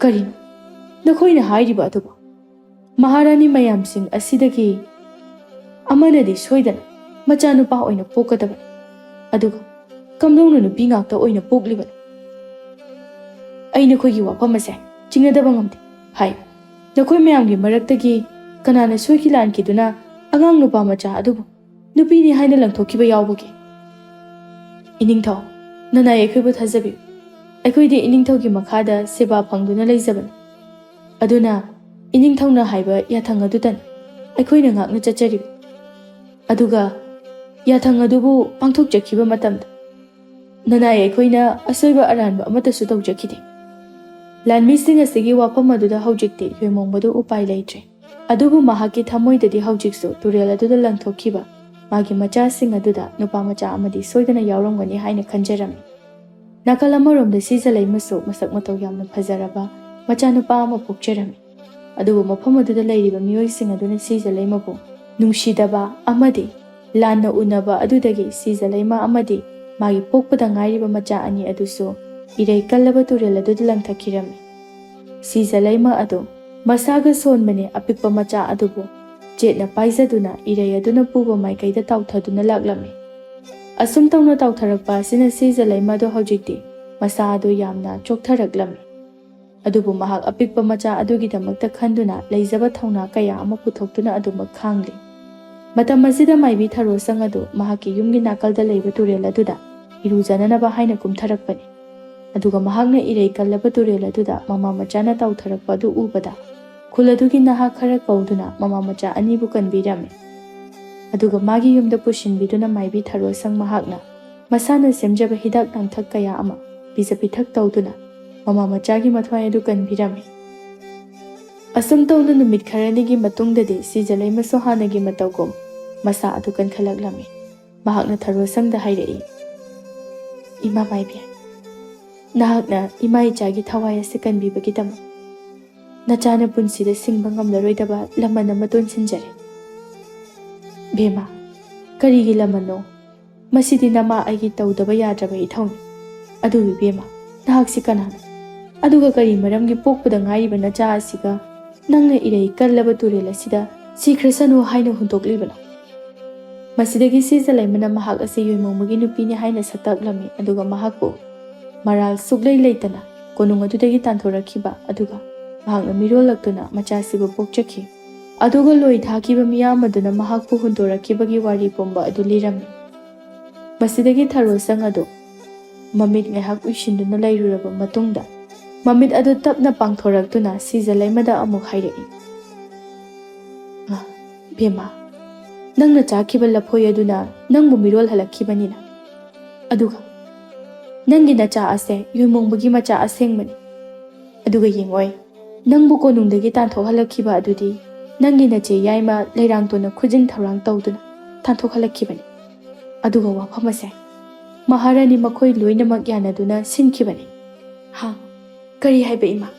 "ꯀꯔꯤꯅꯣ ꯅꯈꯣꯏꯅ ꯍꯥꯏꯔꯤꯕ ꯑꯗꯨꯕꯨ? ꯃꯍꯥꯔꯥꯅꯤ ꯃꯌꯥꯝꯁꯤꯡ ꯑꯁꯤꯗꯒꯤ ꯑꯃꯅꯗꯤ ꯁꯣꯏꯗꯅ ꯃꯆꯥꯅꯨꯄꯥ ꯑꯣꯏꯅ ꯄꯣꯛꯀꯗꯕꯅꯤ, ꯑꯗꯨꯒ ꯀꯝꯗꯧꯅ ꯅꯨꯄꯤ ꯉꯥꯛꯇ ꯑꯣꯏꯅ ꯄꯣꯛꯂꯤꯕꯅꯣ? ꯑꯩ ꯅꯈꯣꯏꯒꯤ ꯋꯥꯐꯝ ꯑꯁꯦ ꯆꯤꯡꯅꯗꯕ ꯉꯝꯗꯦ꯫ ꯍꯥꯏ, ꯅꯈꯣꯏ ꯃꯌꯥꯝꯒꯤ ꯃꯔꯛꯇꯒꯤ ꯀꯅꯥꯅ ꯁꯣꯏꯈꯤ ꯂꯥꯟꯈꯤꯗꯨꯅ ꯑꯉꯥꯡ ꯅꯨꯄꯥ ꯃꯆꯥ ꯑꯗꯨꯕꯨ ꯅꯨꯄꯤꯅꯤ ꯍꯥꯏꯅ ꯂꯪꯊꯣꯛꯈꯤꯕ ꯌꯥꯎꯕꯒꯦ? ꯏꯅꯤꯡꯊꯧ, ꯅꯅꯥꯏ ꯑꯩꯈꯣꯏꯕꯨ ꯊꯥꯖꯕꯤꯌꯨ꯫ ꯑꯩꯈꯣꯏꯗꯤ ꯏꯅꯤꯡꯊꯧꯒꯤ ꯃꯈꯥꯗ ꯁꯦꯕꯥ ꯐꯪꯗꯨꯅ ꯂꯩꯖꯕꯅꯤ꯫ ꯑꯗꯨꯅ ꯏꯅꯤꯡꯊꯧꯅ ꯍꯥꯏꯕ ꯌꯥꯊꯪ ꯑꯗꯨꯗꯅꯤ ꯑꯩꯈꯣꯏꯅ ꯉꯥꯛꯅ ꯆꯠꯆꯔꯤꯕ꯫ ꯑꯗꯨꯒ ꯌꯥꯊꯪ ꯑꯗꯨꯕꯨ ꯄꯥꯡꯊꯣꯛꯆꯈꯤꯕ ꯃꯇꯝꯗ ꯅꯅꯥꯏ ꯑꯩꯈꯣꯏꯅ ꯑꯁꯣꯏꯕ ꯑꯔꯥꯟꯕ ꯑꯃꯠꯇꯁꯨ ꯇꯧꯖꯈꯤꯗꯦ꯫ ꯂꯥꯟꯃꯤꯁꯤꯡ ꯑꯁꯤꯒꯤ ꯋꯥꯐꯝ ꯑꯗꯨꯗ ꯍꯧꯖꯤꯛꯇꯤ ꯌꯣꯏꯃꯣꯡꯕꯗꯨ ꯎꯄꯥꯏ ꯂꯩꯇ꯭ꯔꯦ꯫ ꯑꯗꯨꯕꯨ ꯃꯍꯥꯛꯀꯤ ꯊꯃꯣꯏꯗꯗꯤ ꯍꯧꯖꯤꯛꯁꯨ ꯇꯨꯔꯦꯜ ꯑꯗꯨꯗ ꯂꯪꯊꯣꯛꯈꯤꯕ ꯃꯥꯒꯤ ꯃꯆꯥꯁꯤꯡ ꯑꯗꯨꯗ ꯅꯨꯄꯥ ꯃꯆꯥ ꯑꯃꯗꯤ ꯁꯣꯏꯗꯅ ꯌꯥꯎꯔꯝꯒꯅꯤ ꯍꯥꯏꯅ ꯈꯟꯖꯔꯝꯃꯤ꯫ ꯅꯥꯀꯜ ꯑꯃꯔꯣꯝꯗ ꯁꯤꯖꯂꯩꯃꯁꯨ ꯃꯁꯛ ꯃꯇꯧ ꯌꯥꯝꯅ ꯐꯖꯔꯕ ꯃꯆꯥꯅꯨꯄꯥ ꯑꯃ ꯄꯣꯛꯆꯔꯝꯃꯤ꯫ ꯑꯗꯨꯕꯨ ꯃꯐꯝ ꯑꯗꯨꯗ ꯂꯩꯔꯤꯕ ꯃꯤꯑꯣꯏꯁꯤꯡ ꯑꯗꯨꯅ ꯁꯤꯖꯂꯩꯃꯕꯨ ꯅꯨꯡꯁꯤꯗꯕ ꯑꯃꯗꯤ ꯂꯥꯟꯅ ꯎꯅꯕ ꯑꯗꯨꯗꯒꯤ ꯁꯤꯖꯂꯩꯃ ꯑꯃꯗꯤ ꯃꯥꯒꯤ ꯄꯣꯛꯄꯗ ꯉꯥꯏꯔꯤꯕ ꯃꯆꯥ ꯑꯅꯤ ꯑꯗꯨꯁꯨ ꯏꯔꯩ ꯀꯜꯂꯕ ꯇꯨꯔꯦꯜ ꯑꯗꯨꯗ ꯂꯪꯊꯈꯤꯔꯝꯃꯤ꯫ ꯁꯤꯖꯂꯩꯃ ꯑꯗꯨ ꯃꯁꯥꯒ ꯁꯣꯟꯕꯅꯦ ꯑꯄꯤꯛꯄ ꯃꯆꯥ ꯑꯗꯨꯕꯨ ꯆꯦꯠꯅ ꯄꯥꯏꯖꯗꯨꯅ ꯏꯔꯩ ꯑꯗꯨꯅ ꯄꯨꯕ ꯃꯥꯏꯀꯩꯗ ꯇꯥꯎꯊꯗꯨꯅ ꯂꯥꯛꯂꯝꯃꯤ꯫ ꯑꯁꯨꯝ ꯇꯧꯅ ꯇꯥꯎꯊꯔꯛꯄ ꯑꯁꯤꯅ ꯁꯤꯖꯂꯩꯃ ꯑꯗꯨ ꯍꯧꯖꯤꯛꯇꯤ ꯃꯁꯥ ꯑꯗꯨ ꯌꯥꯝꯅ ꯆꯣꯛꯊꯔꯛꯂꯝꯃꯤ꯫ ꯑꯗꯨꯕꯨ ꯃꯍꯥꯛ ꯑꯄꯤꯛꯄ ꯃꯆꯥ ꯑꯗꯨꯒꯤꯗꯃꯛꯇ ꯈꯟꯗꯨꯅ ꯂꯩꯖꯕ ꯊꯧꯅꯥ ꯀꯌꯥ ꯑꯃ ꯄꯨꯊꯣꯛꯇꯨꯅ ꯑꯗꯨꯃꯛ ꯈꯥꯡꯂꯤ꯫ ꯃꯇꯝ ꯑꯁꯤꯗ ꯃꯥꯏꯕꯤ ꯊꯔꯣꯁꯪ ꯑꯗꯨ ꯃꯍꯥꯛꯀꯤ ꯌꯨꯝꯒꯤ ꯅꯥꯀꯜꯗ ꯂꯩꯕ ꯇꯨꯔꯦꯜ ꯑꯗꯨꯗ ꯏꯔꯨꯖꯅꯅꯕ ꯍꯥꯏꯅ ꯀꯨꯝꯊꯔꯛꯄꯅꯤ꯫ ꯑꯗꯨꯒ ꯃꯍꯥꯛꯅ ꯏꯔꯩ ꯀꯜꯂꯕ ꯇꯨꯔꯦꯜ ꯑꯗꯨꯗ ꯃꯃꯥ ꯃꯆꯥꯅ ꯇꯥꯎꯊꯔꯛꯄ ꯑꯗꯨ ꯎꯕꯗ ꯈꯨꯜ ꯑꯗꯨꯒꯤ ꯅꯍꯥ ꯈꯔ ꯀꯧꯗꯨꯅ ꯃꯃꯥ ꯃꯆꯥ ꯑꯅꯤꯕꯨ ꯀꯟꯕꯤꯔꯝꯃꯤ꯫ ꯑꯗꯨꯒ ꯃꯥꯒꯤ ꯌꯨꯝꯗ ꯄꯨꯁꯤꯟꯕꯤꯗꯨꯅ ꯃꯥꯏꯕꯤ ꯊꯔꯣꯁꯪ ꯃꯍꯥꯛꯅ ꯃꯁꯥꯅ ꯁꯦꯝꯖꯕ ꯍꯤꯗꯥꯛ ꯂꯥꯡꯊꯛ ꯀꯌꯥ ꯑꯃ ꯄꯤꯖ ꯄꯤꯊꯛ ꯇꯧꯗꯨꯅ ꯃꯃꯥ ꯃꯆꯥꯒꯤ ꯃꯊ꯭ꯋꯥꯏ ꯑꯗꯨ ꯀꯟꯕꯤꯔꯝꯃꯤ꯫ ꯑꯁꯨꯝ ꯇꯧꯅ ꯅꯨꯃꯤꯠ ꯈꯔꯅꯤꯒꯤ ꯃꯇꯨꯡꯗꯗꯤ ꯁꯤꯖꯂꯩꯃꯁꯨ ꯍꯥꯟꯅꯒꯤ ꯃꯇꯧꯒꯨꯝ ꯃꯁꯥ ꯑꯗꯨ ꯀꯟꯈꯠꯂꯛꯂꯝꯃꯤ꯫ ꯃꯍꯥꯛꯅ ꯊꯔꯣꯁꯪꯗ ꯍꯥꯏꯔꯛꯏ, "ꯏꯃꯥ ꯃꯥꯏꯕꯤ, ꯅꯍꯥꯛꯅ ꯏꯃꯥ ꯏꯆꯥꯒꯤ ꯊꯋꯥꯏ ꯑꯁꯤ ꯀꯟꯕꯤꯕꯒꯤꯗꯃꯛ ꯅꯆꯥꯅ ꯄꯨꯟꯁꯤꯗ ꯁꯤꯡꯕ ꯉꯝꯂꯔꯣꯏꯗꯕ ꯂꯃꯟ ꯑꯃ ꯇꯣꯟꯁꯤꯟꯖꯔꯦ꯫" "ꯕꯦꯝꯃ, ꯀꯔꯤꯒꯤ ꯂꯃꯟꯅꯣ? ꯃꯁꯤꯗꯤ ꯅꯃꯥ ꯑꯩꯒꯤ ꯇꯧꯗꯕ ꯌꯥꯗ꯭ꯔꯕ ꯏꯊꯧꯅꯤ꯫" "ꯑꯗꯨ ꯏꯕꯦꯝꯃ, ꯅꯍꯥꯛꯁꯤ ꯀꯅꯥꯅꯣ? ꯑꯗꯨꯒ ꯀꯔꯤ ꯃꯔꯝꯒꯤ ꯄꯣꯛꯄꯗ ꯉꯥꯏꯔꯤꯕ ꯅꯆꯥ ꯑꯁꯤꯒ ꯅꯪꯅ ꯏꯔꯩ ꯀꯜꯂꯕ ꯇꯨꯔꯦꯜ ꯑꯁꯤꯗ ꯁꯤꯈ꯭ꯔꯁꯅꯨ ꯍꯥꯏꯅ ꯍꯨꯟꯗꯣꯛꯂꯤꯕꯅꯣ?" ꯃꯁꯤꯗꯒꯤ ꯁꯤꯖꯂꯩꯃꯅ ꯃꯍꯥꯛ ꯑꯁꯤ ꯌꯣꯏꯃꯣꯡꯕꯒꯤ ꯅꯨꯄꯤꯅꯤ ꯍꯥꯏꯅ ꯁꯛꯇꯥꯛꯂꯝꯃꯤ, ꯑꯗꯨꯒ ꯃꯍꯥꯛꯄꯨ ꯃꯔꯥꯜ ꯁꯨꯛꯂꯩ ꯂꯩꯇꯅ ꯀꯣꯅꯨꯡ ꯑꯗꯨꯗꯒꯤ ꯇꯥꯟꯊꯣꯔꯛꯈꯤꯕ, ꯑꯗꯨꯒ ꯃꯍꯥꯛꯅ ꯃꯤꯔꯣꯜꯂꯛꯇꯨꯅ ꯃꯆꯥꯁꯤꯕꯨ ꯄꯣꯛꯆꯈꯤ꯫ ꯑꯗꯨꯒ ꯂꯣꯏ ꯊꯥꯈꯤꯕ ꯃꯤꯌꯥꯝ ꯑꯗꯨꯅ ꯃꯍꯥꯛꯄꯨ ꯍꯨꯟꯗꯣꯔꯛꯈꯤꯕꯒꯤ ꯋꯥꯔꯤ ꯄꯨꯝꯕ ꯑꯗꯨ ꯂꯤꯔꯝꯃꯤ꯫ ꯃꯁꯤꯗꯒꯤ ꯊꯔꯣꯁꯪ ꯑꯗꯨ ꯃꯃꯤꯠ ꯉꯥꯏꯍꯥꯛ ꯎꯏꯁꯤꯟꯗꯨꯅ ꯂꯩꯔꯨꯔꯕ ꯃꯇꯨꯡꯗ, ꯃꯃꯤꯠ ꯑꯗꯨ ꯇꯞꯅ ꯄꯥꯡꯊꯣꯔꯛꯇꯨꯅ ꯁꯤꯖꯂꯩꯃꯗ ꯑꯃꯨꯛ ꯍꯥꯏꯔꯛꯏ, "ꯑ, ꯕꯦꯝꯃ, ꯅꯪꯅ ꯆꯥꯈꯤꯕ ꯂꯐꯣꯏ ꯑꯗꯨꯅ ꯅꯪꯕꯨ ꯃꯤꯔꯣꯜ ꯍꯜꯂꯛꯈꯤꯕꯅꯤꯅ꯫ ꯑꯗꯨꯒ ꯅꯪꯒꯤ ꯅꯆꯥ ꯑꯁꯦ ꯌꯣꯏꯃꯣꯡꯕꯒꯤ ꯃꯆꯥ ꯑꯁꯦꯡꯕꯅꯤ꯫ ꯑꯗꯨꯒ ꯌꯦꯡꯉꯣꯏ, ꯅꯪꯕꯨ ꯀꯣꯅꯨꯡꯗꯒꯤ ꯇꯥꯟꯊꯣꯛꯍꯜꯂꯛꯈꯤꯕ ꯑꯗꯨꯗꯤ ꯅꯪꯒꯤ ꯅꯆꯦ ꯌꯥꯏꯃ ꯂꯩꯔꯥꯡꯇꯣꯟꯅ ꯈꯨꯖꯤꯟ ꯊꯧꯔꯥꯡ ꯇꯧꯗꯨꯅ ꯇꯥꯟꯊꯣꯛꯍꯜꯂꯛꯈꯤꯕꯅꯤ꯫ ꯑꯗꯨꯒ ꯋꯥꯐꯝ ꯑꯁꯦ ꯃꯍꯥꯔꯥꯅꯤ ꯃꯈꯣꯏ ꯂꯣꯏꯅꯃꯛ ꯌꯥꯅꯗꯨꯅ ꯁꯤꯟꯈꯤꯕꯅꯤ꯫" "ꯍꯥ? ꯀꯔꯤ ꯍꯥꯏꯕ, ꯏꯃꯥ?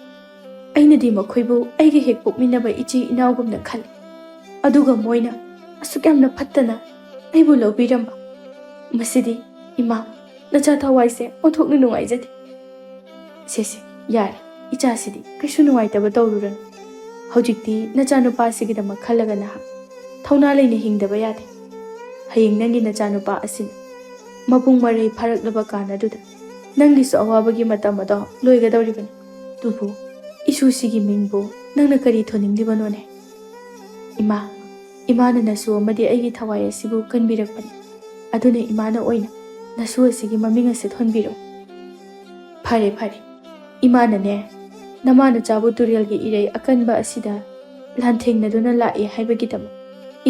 ꯑꯩꯅꯗꯤ ꯃꯈꯣꯏꯕꯨ ꯑꯩꯒ ꯍꯦꯛ ꯄꯣꯛꯃꯤꯟꯅꯕ ꯏꯆꯦ ꯏꯅꯥꯎꯒꯨꯝꯅ ꯈꯜꯂꯤ, ꯑꯗꯨꯒ ꯃꯣꯏꯅ ꯑꯁꯨꯛ ꯌꯥꯝꯅ ꯐꯠꯇꯅ ꯑꯩꯕꯨ ꯂꯧꯕꯤꯔꯝꯕ꯫ ꯃꯁꯤꯗꯤ, ꯏꯃꯥ, ꯅꯆꯥ ꯊꯋꯥꯏꯁꯦ ꯑꯣꯟꯊꯣꯛꯅ ꯅꯨꯡꯉꯥꯏꯖꯗꯦ꯫" "ꯁꯦ, ꯁꯦ, ꯌꯥꯔꯦ, ꯏꯆꯥꯁꯤꯗꯤ ꯀꯩꯁꯨ ꯅꯨꯡꯉꯥꯏꯇꯕ ꯇꯧꯔꯨꯔꯅꯨ꯫ ꯍꯧꯖꯤꯛꯇꯤ ꯅꯆꯥꯅꯨꯄꯥꯁꯤꯒꯤꯗꯃꯛ ꯈꯜꯂꯒ ꯅꯍꯥꯛ ꯊꯧꯅꯥ ꯂꯩꯅ ꯍꯤꯡꯗꯕ ꯌꯥꯗꯦ꯫ ꯍꯌꯦꯡ ꯅꯪꯒꯤ ꯅꯆꯥꯅꯨꯄꯥ ꯑꯁꯤꯅ ꯃꯄꯨꯡ ꯃꯔꯩ ꯐꯥꯔꯛꯂꯕ ꯀꯥꯟ ꯑꯗꯨꯗ ꯅꯪꯒꯤꯁꯨ ꯑꯋꯥꯕꯒꯤ ꯃꯇꯝ ꯑꯗꯣ ꯂꯣꯏꯒꯗꯧꯔꯤꯕꯅꯤ꯫ ꯑꯗꯨꯕꯨ ꯏꯁꯨꯁꯤꯒꯤ ꯃꯤꯡꯕꯨ ꯅꯪꯅ ꯀꯔꯤ ꯊꯣꯟꯅꯤꯡꯂꯤꯕꯅꯣꯅꯦ?" "ꯏꯃꯥ, ꯏꯃꯥꯅ ꯅꯁꯨ ꯑꯃꯗꯤ ꯑꯩꯒꯤ ꯊꯋꯥꯏ ꯑꯁꯤꯕꯨ ꯀꯟꯕꯤꯔꯛꯄꯅꯤ꯫ ꯑꯗꯨꯅ ꯏꯃꯥꯅ ꯑꯣꯏꯅ ꯅꯁꯨ ꯑꯁꯤꯒꯤ ꯃꯃꯤꯡ ꯑꯁꯤ ꯊꯣꯟꯕꯤꯔꯣ꯫" "ꯐꯔꯦ, ꯐꯔꯦ꯫ ꯏꯃꯥꯅꯅꯦ, ꯅꯃꯥ ꯅꯆꯥꯕꯨ ꯇꯨꯔꯦꯜꯒꯤ ꯏꯔꯩ ꯑꯀꯟꯕ ꯑꯁꯤꯗ ꯂꯥꯟꯊꯦꯡꯅꯗꯨꯅ ꯂꯥꯛꯑꯦ ꯍꯥꯏꯕꯒꯤꯗꯃꯛ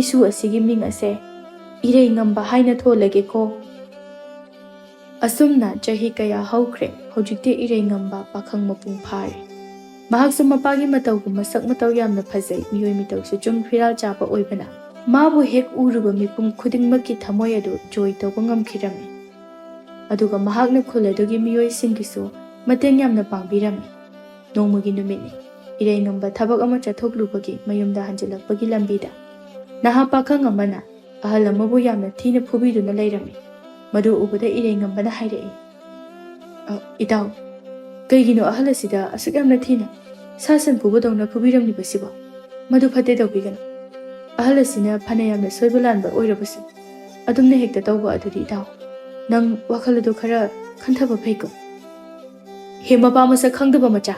ꯏꯁꯨ ꯑꯁꯤꯒꯤ ꯃꯤꯡ ꯑꯁꯦ ꯏꯔꯩ ꯉꯝꯕ ꯍꯥꯏꯅ ꯊꯣꯜꯂꯒꯦꯀꯣ꯫" ꯑꯁꯨꯝꯅ ꯆꯍꯤ ꯀꯌꯥ ꯍꯧꯈ꯭ꯔꯦ꯫ ꯍꯧꯖꯤꯛꯇꯤ ꯏꯔꯩ ꯉꯝꯕ ꯄꯥꯈꯪ ꯃꯄꯨꯡ ꯐꯥꯔꯦ꯫ ꯃꯍꯥꯛꯁꯨ ꯃꯄꯥꯒꯤ ꯃꯇꯧꯒꯨꯝ ꯃꯁꯛ ꯃꯇꯧ ꯌꯥꯝꯅ ꯐꯖꯩ, ꯃꯤꯑꯣꯏ ꯃꯤꯇꯧꯁꯨ ꯆꯨꯝ ꯐꯤꯔꯥꯜ ꯆꯥꯕ ꯑꯣꯏꯕꯅ ꯃꯥꯕꯨ ꯍꯦꯛ ꯎꯔꯨꯕ ꯃꯤꯄꯨꯝ ꯈꯨꯗꯤꯡꯃꯛꯀꯤ ꯊꯃꯣꯏ ꯑꯗꯨ ꯖꯣꯏ ꯇꯧꯕ ꯉꯝꯈꯤꯔꯝꯃꯤ꯫ ꯑꯗꯨꯒ ꯃꯍꯥꯛꯅ ꯈꯨꯜ ꯑꯗꯨꯒꯤ ꯃꯤꯑꯣꯏꯁꯤꯡꯒꯤꯁꯨ ꯃꯇꯦꯡ ꯌꯥꯝꯅ ꯄꯥꯡꯕꯤꯔꯝꯃꯤ꯫ ꯅꯣꯡꯃꯒꯤ ꯅꯨꯃꯤꯠꯅꯤ꯫ ꯏꯔꯩ ꯉꯝꯕ ꯊꯕꯛ ꯑꯃ ꯆꯠꯊꯣꯛꯂꯨꯕꯒꯤ ꯃꯌꯨꯝꯗ ꯍꯟꯖꯤꯜꯂꯛꯄꯒꯤ ꯂꯝꯕꯤꯗ ꯅꯍꯥ ꯄꯥꯈꯪ ꯑꯃꯅ ꯑꯍꯜ ꯑꯃꯕꯨ ꯌꯥꯝꯅ ꯊꯤꯅ ꯐꯨꯕꯤꯗꯨꯅ ꯂꯩꯔꯝꯃꯤ꯫ ꯃꯗꯨ ꯎꯕꯗ ꯏꯔꯩ ꯉꯝꯕꯅ ꯍꯥꯏꯔꯛꯏ, ꯏꯇꯥꯎ, ꯀꯩꯒꯤꯅꯣ ꯑꯍꯜ ꯑꯁꯤꯗ ꯑꯁꯨꯛ ꯌꯥꯝꯅ ꯊꯤꯅ ꯁꯥ ꯁꯟ ꯐꯨꯕꯗꯧꯅ ꯐꯨꯕꯤꯔꯝꯂꯤꯕꯁꯤꯕꯣ? ꯃꯗꯨ ꯐꯠꯇꯦ, ꯇꯧꯕꯤꯒꯅꯨ꯫ ꯑꯍꯜ ꯑꯁꯤꯅ ꯐꯅ ꯌꯥꯝꯅ ꯁꯣꯏꯕ ꯂꯥꯟꯕ ꯑꯣꯏꯔꯕꯁꯨ, ꯑꯗꯨꯝꯅ ꯍꯦꯛꯇ ꯇꯧꯕ ꯑꯗꯨꯗꯤ ꯏꯇꯥꯎ, ꯅꯪ ꯋꯥꯈꯜ ꯑꯗꯨ ꯈꯔ ꯈꯟꯊꯕ ꯐꯩꯀꯣ꯫ ꯍꯦ ꯃꯄꯥ ꯃꯁꯛ ꯈꯪꯗꯕ ꯃꯆꯥ,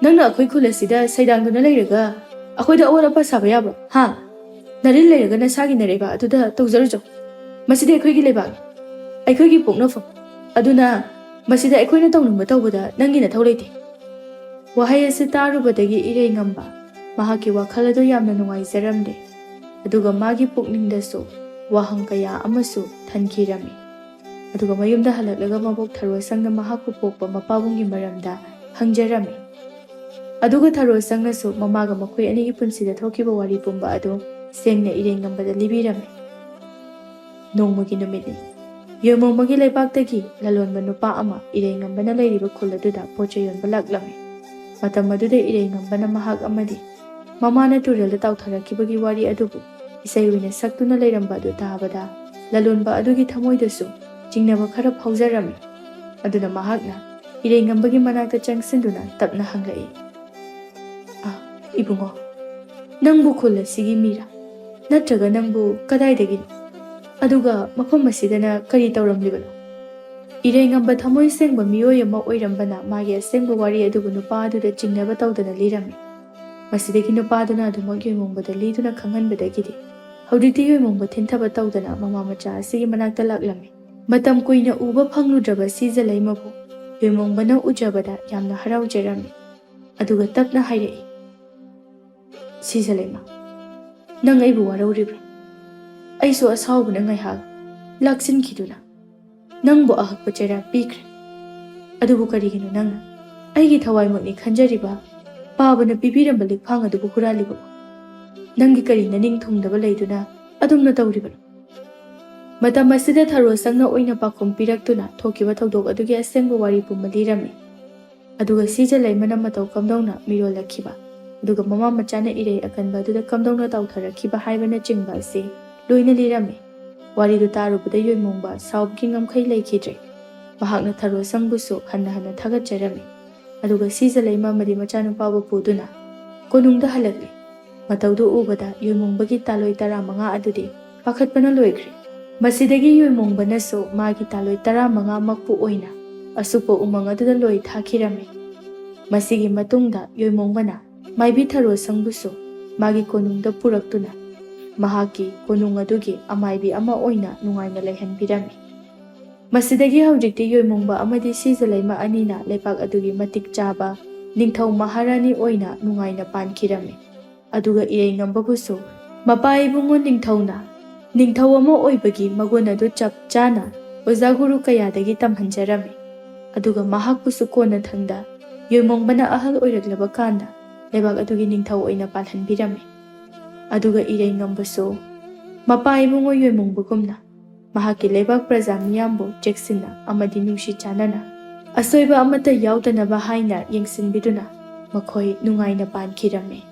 ꯅꯪꯅ ꯑꯩꯈꯣꯏ ꯈꯨꯜ ꯑꯁꯤꯗ ꯁꯩꯗꯥꯡꯗꯨꯅ ꯂꯩꯔꯒ ꯑꯩꯈꯣꯏꯗ ꯑꯋꯥꯠ ꯑꯄꯥ ꯁꯥꯕ ꯌꯥꯕ꯭ꯔꯣ? ꯍꯥ? ꯅꯔꯤꯜ ꯂꯩꯔꯒ ꯅꯁꯥꯒꯤ ꯅꯔꯩꯕꯥꯛ ꯑꯗꯨꯗ ꯇꯧꯖꯔꯨꯆꯣ꯫ ꯃꯁꯤꯗꯤ ꯑꯩꯈꯣꯏꯒꯤ ꯂꯩꯕꯥꯛꯅꯤ, ꯑꯩꯈꯣꯏꯒꯤ ꯄꯣꯛꯅꯐꯝ꯫ ꯑꯗꯨꯅ ꯃꯁꯤꯗ ꯑꯩꯈꯣꯏꯅ ꯇꯧꯅꯤꯡꯕ ꯇꯧꯕꯗ ꯅꯪꯒꯤ ꯅꯊꯧ ꯂꯩꯇꯦ꯫ ꯋꯥꯍꯩ ꯑꯁꯤ ꯇꯥꯔꯨꯕꯗꯒꯤ ꯏꯔꯩꯉꯝꯕ ꯃꯍꯥꯛꯀꯤ ꯋꯥꯈꯜ ꯑꯗꯨ ꯌꯥꯝꯅ ꯅꯨꯡꯉꯥꯏꯖꯔꯝꯗꯦ, ꯑꯗꯨꯒ ꯃꯥꯒꯤ ꯄꯨꯛꯅꯤꯡꯗꯁꯨ ꯋꯥꯍꯪ ꯀꯌꯥ ꯑꯃꯁꯨ ꯊꯟꯈꯤꯔꯝꯃꯤ꯫ ꯑꯗꯨꯒ ꯃꯌꯨꯝꯗ ꯍꯜꯂꯛꯂꯒ ꯃꯕꯣꯛ ꯊꯔꯣꯁꯪꯅ ꯃꯍꯥꯛꯄꯨ ꯄꯣꯛꯄ ꯃꯄꯥꯕꯨꯡꯒꯤ ꯃꯔꯝꯗ ꯍꯪꯖꯔꯝꯃꯤ꯫ ꯑꯗꯨꯒ ꯊꯔꯣꯁꯪꯅꯁꯨ ꯃꯃꯥꯒ ꯃꯈꯣꯏ ꯑꯅꯤꯒꯤ ꯄꯨꯟꯁꯤꯗ ꯊꯣꯛꯈꯤꯕ ꯋꯥꯔꯤ ꯄꯨꯝꯕ ꯑꯗꯨ ꯁꯦꯡꯅ ꯏꯔꯩꯉꯝꯕꯗ ꯂꯤꯕꯤꯔꯝꯃꯤ꯫ ꯅꯣꯡꯃꯒꯤ ꯅꯨꯃꯤꯠꯅꯤ꯫ ꯌꯣꯏꯃꯣꯡꯕꯒꯤ ꯂꯩꯕꯥꯛꯇꯒꯤ ꯂꯂꯣꯟꯕ ꯅꯨꯄꯥ ꯑꯃ ꯏꯔꯩꯉꯝꯕꯅ ꯂꯩꯔꯤꯕ ꯈꯨꯜ ꯑꯗꯨꯗ ꯄꯣꯠ ꯆꯩ ꯌꯣꯟꯕ ꯂꯥꯛꯂꯝꯃꯤ꯫ ꯃꯇꯝ ꯑꯗꯨꯗ ꯏꯔꯩꯉꯝꯕꯅ ꯃꯍꯥꯛ ꯑꯃꯗꯤ ꯃꯃꯥꯅ ꯇꯨꯔꯦꯜꯗ ꯇꯥꯎꯊꯔꯛꯈꯤꯕꯒꯤ ꯋꯥꯔꯤ ꯑꯗꯨꯕꯨ ꯏꯁꯩ ꯑꯣꯏꯅ ꯁꯛꯇꯨꯅ ꯂꯩꯔꯝꯕ ꯑꯗꯨ ꯇꯥꯕꯗ ꯂꯂꯣꯟꯕ ꯑꯗꯨꯒꯤ ꯊꯃꯣꯏꯗꯁꯨ ꯆꯤꯡꯅꯕ ꯈꯔ ꯐꯥꯎꯖꯔꯝꯃꯤ꯫ ꯑꯗꯨꯅ ꯃꯍꯥꯛꯅ ꯏꯔꯩꯉꯝꯕꯒꯤ ꯃꯅꯥꯛꯇ ꯆꯪꯁꯤꯟꯗꯨꯅ ꯇꯞꯅ ꯍꯪꯂꯛꯏ, "ꯑ, ꯏꯕꯨꯡꯉꯣ, ꯅꯪꯕꯨ ꯈꯨꯜ ꯑꯁꯤꯒꯤ ꯃꯤꯔꯥ? ꯅꯠꯇ꯭ꯔꯒ ꯅꯪꯕꯨ ꯀꯗꯥꯏꯗꯒꯤꯅꯣ? ꯑꯗꯨꯒ ꯃꯐꯝ ꯑꯁꯤꯗꯅ ꯀꯔꯤ ꯇꯧꯔꯝꯂꯤꯕꯅꯣ?" ꯏꯔꯩꯉꯝꯕ ꯊꯃꯣꯏ ꯁꯦꯡꯕ ꯃꯤꯑꯣꯏ ꯑꯃ ꯑꯣꯏꯔꯝꯕꯅ ꯃꯥꯒꯤ ꯑꯁꯦꯡꯕ ꯋꯥꯔꯤ ꯑꯗꯨꯕꯨ ꯅꯨꯄꯥ ꯑꯗꯨꯗ ꯆꯤꯡꯅꯕ ꯇꯧꯗꯅ ꯂꯤꯔꯝꯃꯤ꯫ ꯃꯁꯤꯗꯒꯤ ꯅꯨꯄꯥꯗꯨꯅ ꯑꯗꯨꯃꯛ ꯌꯣꯏꯃꯣꯡꯕꯗ ꯂꯤꯗꯨꯅ ꯈꯪꯍꯟꯕꯗꯒꯤꯗꯤ ꯍꯧꯖꯤꯛꯇꯤ ꯌꯣꯏꯃꯣꯡꯕ ꯊꯤꯟꯊꯕ ꯇꯧꯗꯅ ꯃꯃꯥ ꯃꯆꯥ ꯑꯁꯤꯒꯤ ꯃꯅꯥꯛꯇ ꯂꯥꯛꯂꯝꯃꯤ꯫ ꯃꯇꯝ ꯀꯨꯏꯅ ꯎꯕ ꯐꯪꯂꯨꯗ꯭ꯔꯕ ꯁꯤꯖꯂꯩꯃꯕꯨ ꯌꯣꯏꯃꯣꯡꯕꯅ ꯎꯖꯕꯗ ꯌꯥꯝꯅ ꯍꯔꯥꯎꯖꯔꯝꯃꯤ꯫ ꯑꯗꯨꯒ ꯇꯞꯅ ꯍꯥꯏꯔꯛꯏ, "ꯁꯤꯖꯂꯩꯃ, ꯅꯪ ꯑꯩꯕꯨ ꯋꯥꯔꯧꯔꯤꯕ꯭ꯔꯥ? ꯑꯩꯁꯨ ꯑꯁꯥꯎꯕꯅ ꯉꯥꯏꯍꯥꯛ ꯂꯥꯛꯁꯤꯟꯈꯤꯗꯨꯅ ꯅꯪꯕꯨ ꯑꯍꯛꯄ ꯆꯩꯔꯥꯛ ꯄꯤꯈ꯭ꯔꯦ꯫ ꯑꯗꯨꯕꯨ ꯀꯔꯤꯒꯤꯅꯣ ꯅꯪꯅ ꯑꯩꯒꯤ ꯊꯋꯥꯏꯃꯛꯅꯤ ꯈꯟꯖꯔꯤꯕ ꯄꯥꯕꯅ ꯄꯤꯕꯤꯔꯝꯕ ꯂꯤꯛꯐꯥꯡ ꯑꯗꯨꯕꯨ ꯍꯨꯔꯥꯜꯂꯤꯕ? ꯅꯪꯒꯤ ꯀꯔꯤ ꯅꯅꯤꯡ ꯊꯨꯡꯗꯕ ꯂꯩꯗꯨꯅ ꯑꯗꯨꯝꯅ ꯇꯧꯔꯤꯕꯅꯣ?" ꯃꯇꯝ ꯑꯁꯤꯗ ꯊꯔꯣꯁꯪꯅ ꯑꯣꯏꯅ ꯄꯥꯎꯈꯨꯝ ꯄꯤꯔꯛꯇꯨꯅ ꯊꯣꯛꯈꯤꯕ ꯊꯧꯗꯣꯛ ꯑꯗꯨꯒꯤ ꯑꯁꯦꯡꯕ ꯋꯥꯔꯤ ꯄꯨꯝꯕ ꯂꯤꯔꯝꯃꯤ꯫ ꯑꯗꯨꯒ ꯁꯤꯖꯂꯩꯃꯅ ꯃꯇꯧ ꯀꯝꯗꯧꯅ ꯃꯤꯔꯣꯜꯂꯛꯈꯤꯕ, ꯑꯗꯨꯒ ꯃꯃꯥ ꯃꯆꯥꯅ ꯏꯔꯩ ꯑꯀꯟꯕ ꯑꯗꯨꯗ ꯀꯝꯗꯧꯅ ꯇꯥꯎꯊꯔꯛꯈꯤꯕ ꯍꯥꯏꯕꯅꯆꯤꯡꯕ ꯑꯁꯤ ꯂꯣꯏꯅ ꯂꯤꯔꯝꯃꯤ꯫ ꯋꯥꯔꯤꯗꯨ ꯇꯥꯔꯨꯕꯗ ꯌꯣꯏꯃꯣꯡꯕ ꯁꯥꯎꯕꯒꯤ ꯉꯝꯈꯩ ꯂꯩꯈꯤꯗ꯭ꯔꯦ꯫ ꯃꯍꯥꯛꯅ ꯊꯔꯣꯁꯪꯕꯨꯁꯨ ꯍꯟꯅ ꯍꯟꯅ ꯊꯥꯒꯠꯆꯔꯝꯃꯤ꯫ ꯑꯗꯨꯒ ꯁꯤꯖꯂꯩꯃ ꯑꯃꯗꯤ ꯃꯆꯥꯅꯨꯄꯥꯕꯨ ꯄꯨꯗꯨꯅ ꯀꯣꯅꯨꯡꯗ ꯍꯜꯂꯛꯂꯤ꯫ ꯃꯇꯧꯗꯨ ꯎꯕꯗ ꯌꯣꯏꯃꯣꯡꯕꯒꯤ ꯇꯥꯂꯣꯏ ꯇꯔꯥꯃꯉꯥ ꯑꯗꯨꯗꯤ ꯄꯥꯈꯠꯄꯅ ꯂꯣꯏꯈ꯭ꯔꯦ꯫ ꯃꯁꯤꯗꯒꯤ ꯌꯣꯏꯃꯣꯡꯕꯅꯁꯨ ꯃꯥꯒꯤ ꯇꯥꯂꯣꯏ ꯇꯔꯥꯃꯉꯥꯃꯛꯄꯨ ꯑꯣꯏꯅ ꯑꯁꯨꯞꯄ ꯎꯃꯪ ꯑꯗꯨꯗ ꯂꯣꯏ ꯊꯥꯈꯤꯔꯝꯃꯤ꯫ ꯃꯁꯤꯒꯤ ꯃꯇꯨꯡꯗ ꯌꯣꯏꯃꯣꯡꯕꯅ ꯃꯥꯏꯕꯤ ꯊꯔꯣꯁꯪꯕꯨꯁꯨ ꯃꯥꯒꯤ ꯀꯣꯅꯨꯡꯗ ꯄꯨꯔꯛꯇꯨꯅ ꯃꯍꯥꯛꯀꯤ ꯀꯣꯅꯨꯡ ꯑꯗꯨꯒꯤ ꯑꯃꯥꯏꯕꯤ ꯑꯃ ꯑꯣꯏꯅ ꯅꯨꯡꯉꯥꯏꯅ ꯂꯩꯍꯟꯕꯤꯔꯝꯃꯤ꯫ ꯃꯁꯤꯗꯒꯤ ꯍꯧꯖꯤꯛꯇꯤ ꯌꯣꯏꯃꯣꯡꯕ ꯑꯃꯗꯤ ꯁꯤꯖꯂꯩꯃ ꯑꯅꯤꯅ ꯂꯩꯄꯥꯛ ꯑꯗꯨꯒꯤ ꯃꯇꯤꯛ ꯆꯥꯕ ꯅꯤꯡꯊꯧ ꯃꯍꯥꯔꯥꯅꯤ ꯑꯣꯏꯅ ꯅꯨꯡꯉꯥꯏꯅ ꯄꯥꯟꯈꯤꯔꯝꯃꯤ꯫ ꯑꯗꯨꯒ ꯏꯔꯩꯉꯝꯕꯕꯨꯁꯨ ꯃꯄꯥ ꯏꯕꯨꯡꯉꯣ ꯅꯤꯡꯊꯧꯅ ꯅꯤꯡꯊꯧ ꯑꯃ ꯑꯣꯏꯕꯒꯤ ꯃꯒꯨꯟ ꯑꯗꯨ ꯆꯞ ꯆꯥꯅ ꯑꯣꯖꯥ ꯒꯨꯔꯨ ꯀꯌꯥꯗꯒꯤ ꯇꯝꯍꯟꯖꯔꯝꯃꯤ꯫ ꯑꯗꯨꯒ ꯃꯍꯥꯛꯄꯨꯁꯨ ꯀꯣꯟꯅꯊꯪꯗ ꯌꯣꯏꯃꯣꯡꯕꯅ ꯑꯍꯜ ꯑꯣꯏꯔꯛꯂꯕ ꯀꯥꯟꯗ ꯂꯩꯕꯥꯛ ꯑꯗꯨꯒꯤ ꯅꯤꯡꯊꯧ ꯑꯣꯏꯅ ꯄꯥꯜꯍꯟꯕꯤꯔꯝꯃꯤ꯫ ꯑꯗꯨꯒ ꯏꯔꯩꯉꯝꯕꯁꯨ ꯃꯄꯥ ꯏꯕꯨꯡꯉꯣ ꯌꯣꯏꯃꯣꯡꯕꯒꯨꯝꯅ ꯃꯍꯥꯛꯀꯤ ꯂꯩꯕꯥꯛ ꯄ꯭ꯔꯖꯥ ꯃꯤꯌꯥꯝꯕꯨ ꯆꯦꯛꯁꯤꯟꯅ ꯑꯃꯗꯤ ꯅꯨꯡꯁꯤ ꯆꯥꯟꯅꯅ ꯑꯁꯣꯏꯕ ꯑꯃꯠꯇ ꯌꯥꯎꯗꯅꯕ ꯍꯥꯏꯅ ꯌꯦꯡꯁꯤꯟꯕꯤꯗꯨꯅ ꯃꯈꯣꯏ ꯅꯨꯡꯉꯥꯏꯅ ꯄꯥꯟꯈꯤꯔꯝꯃꯤ꯫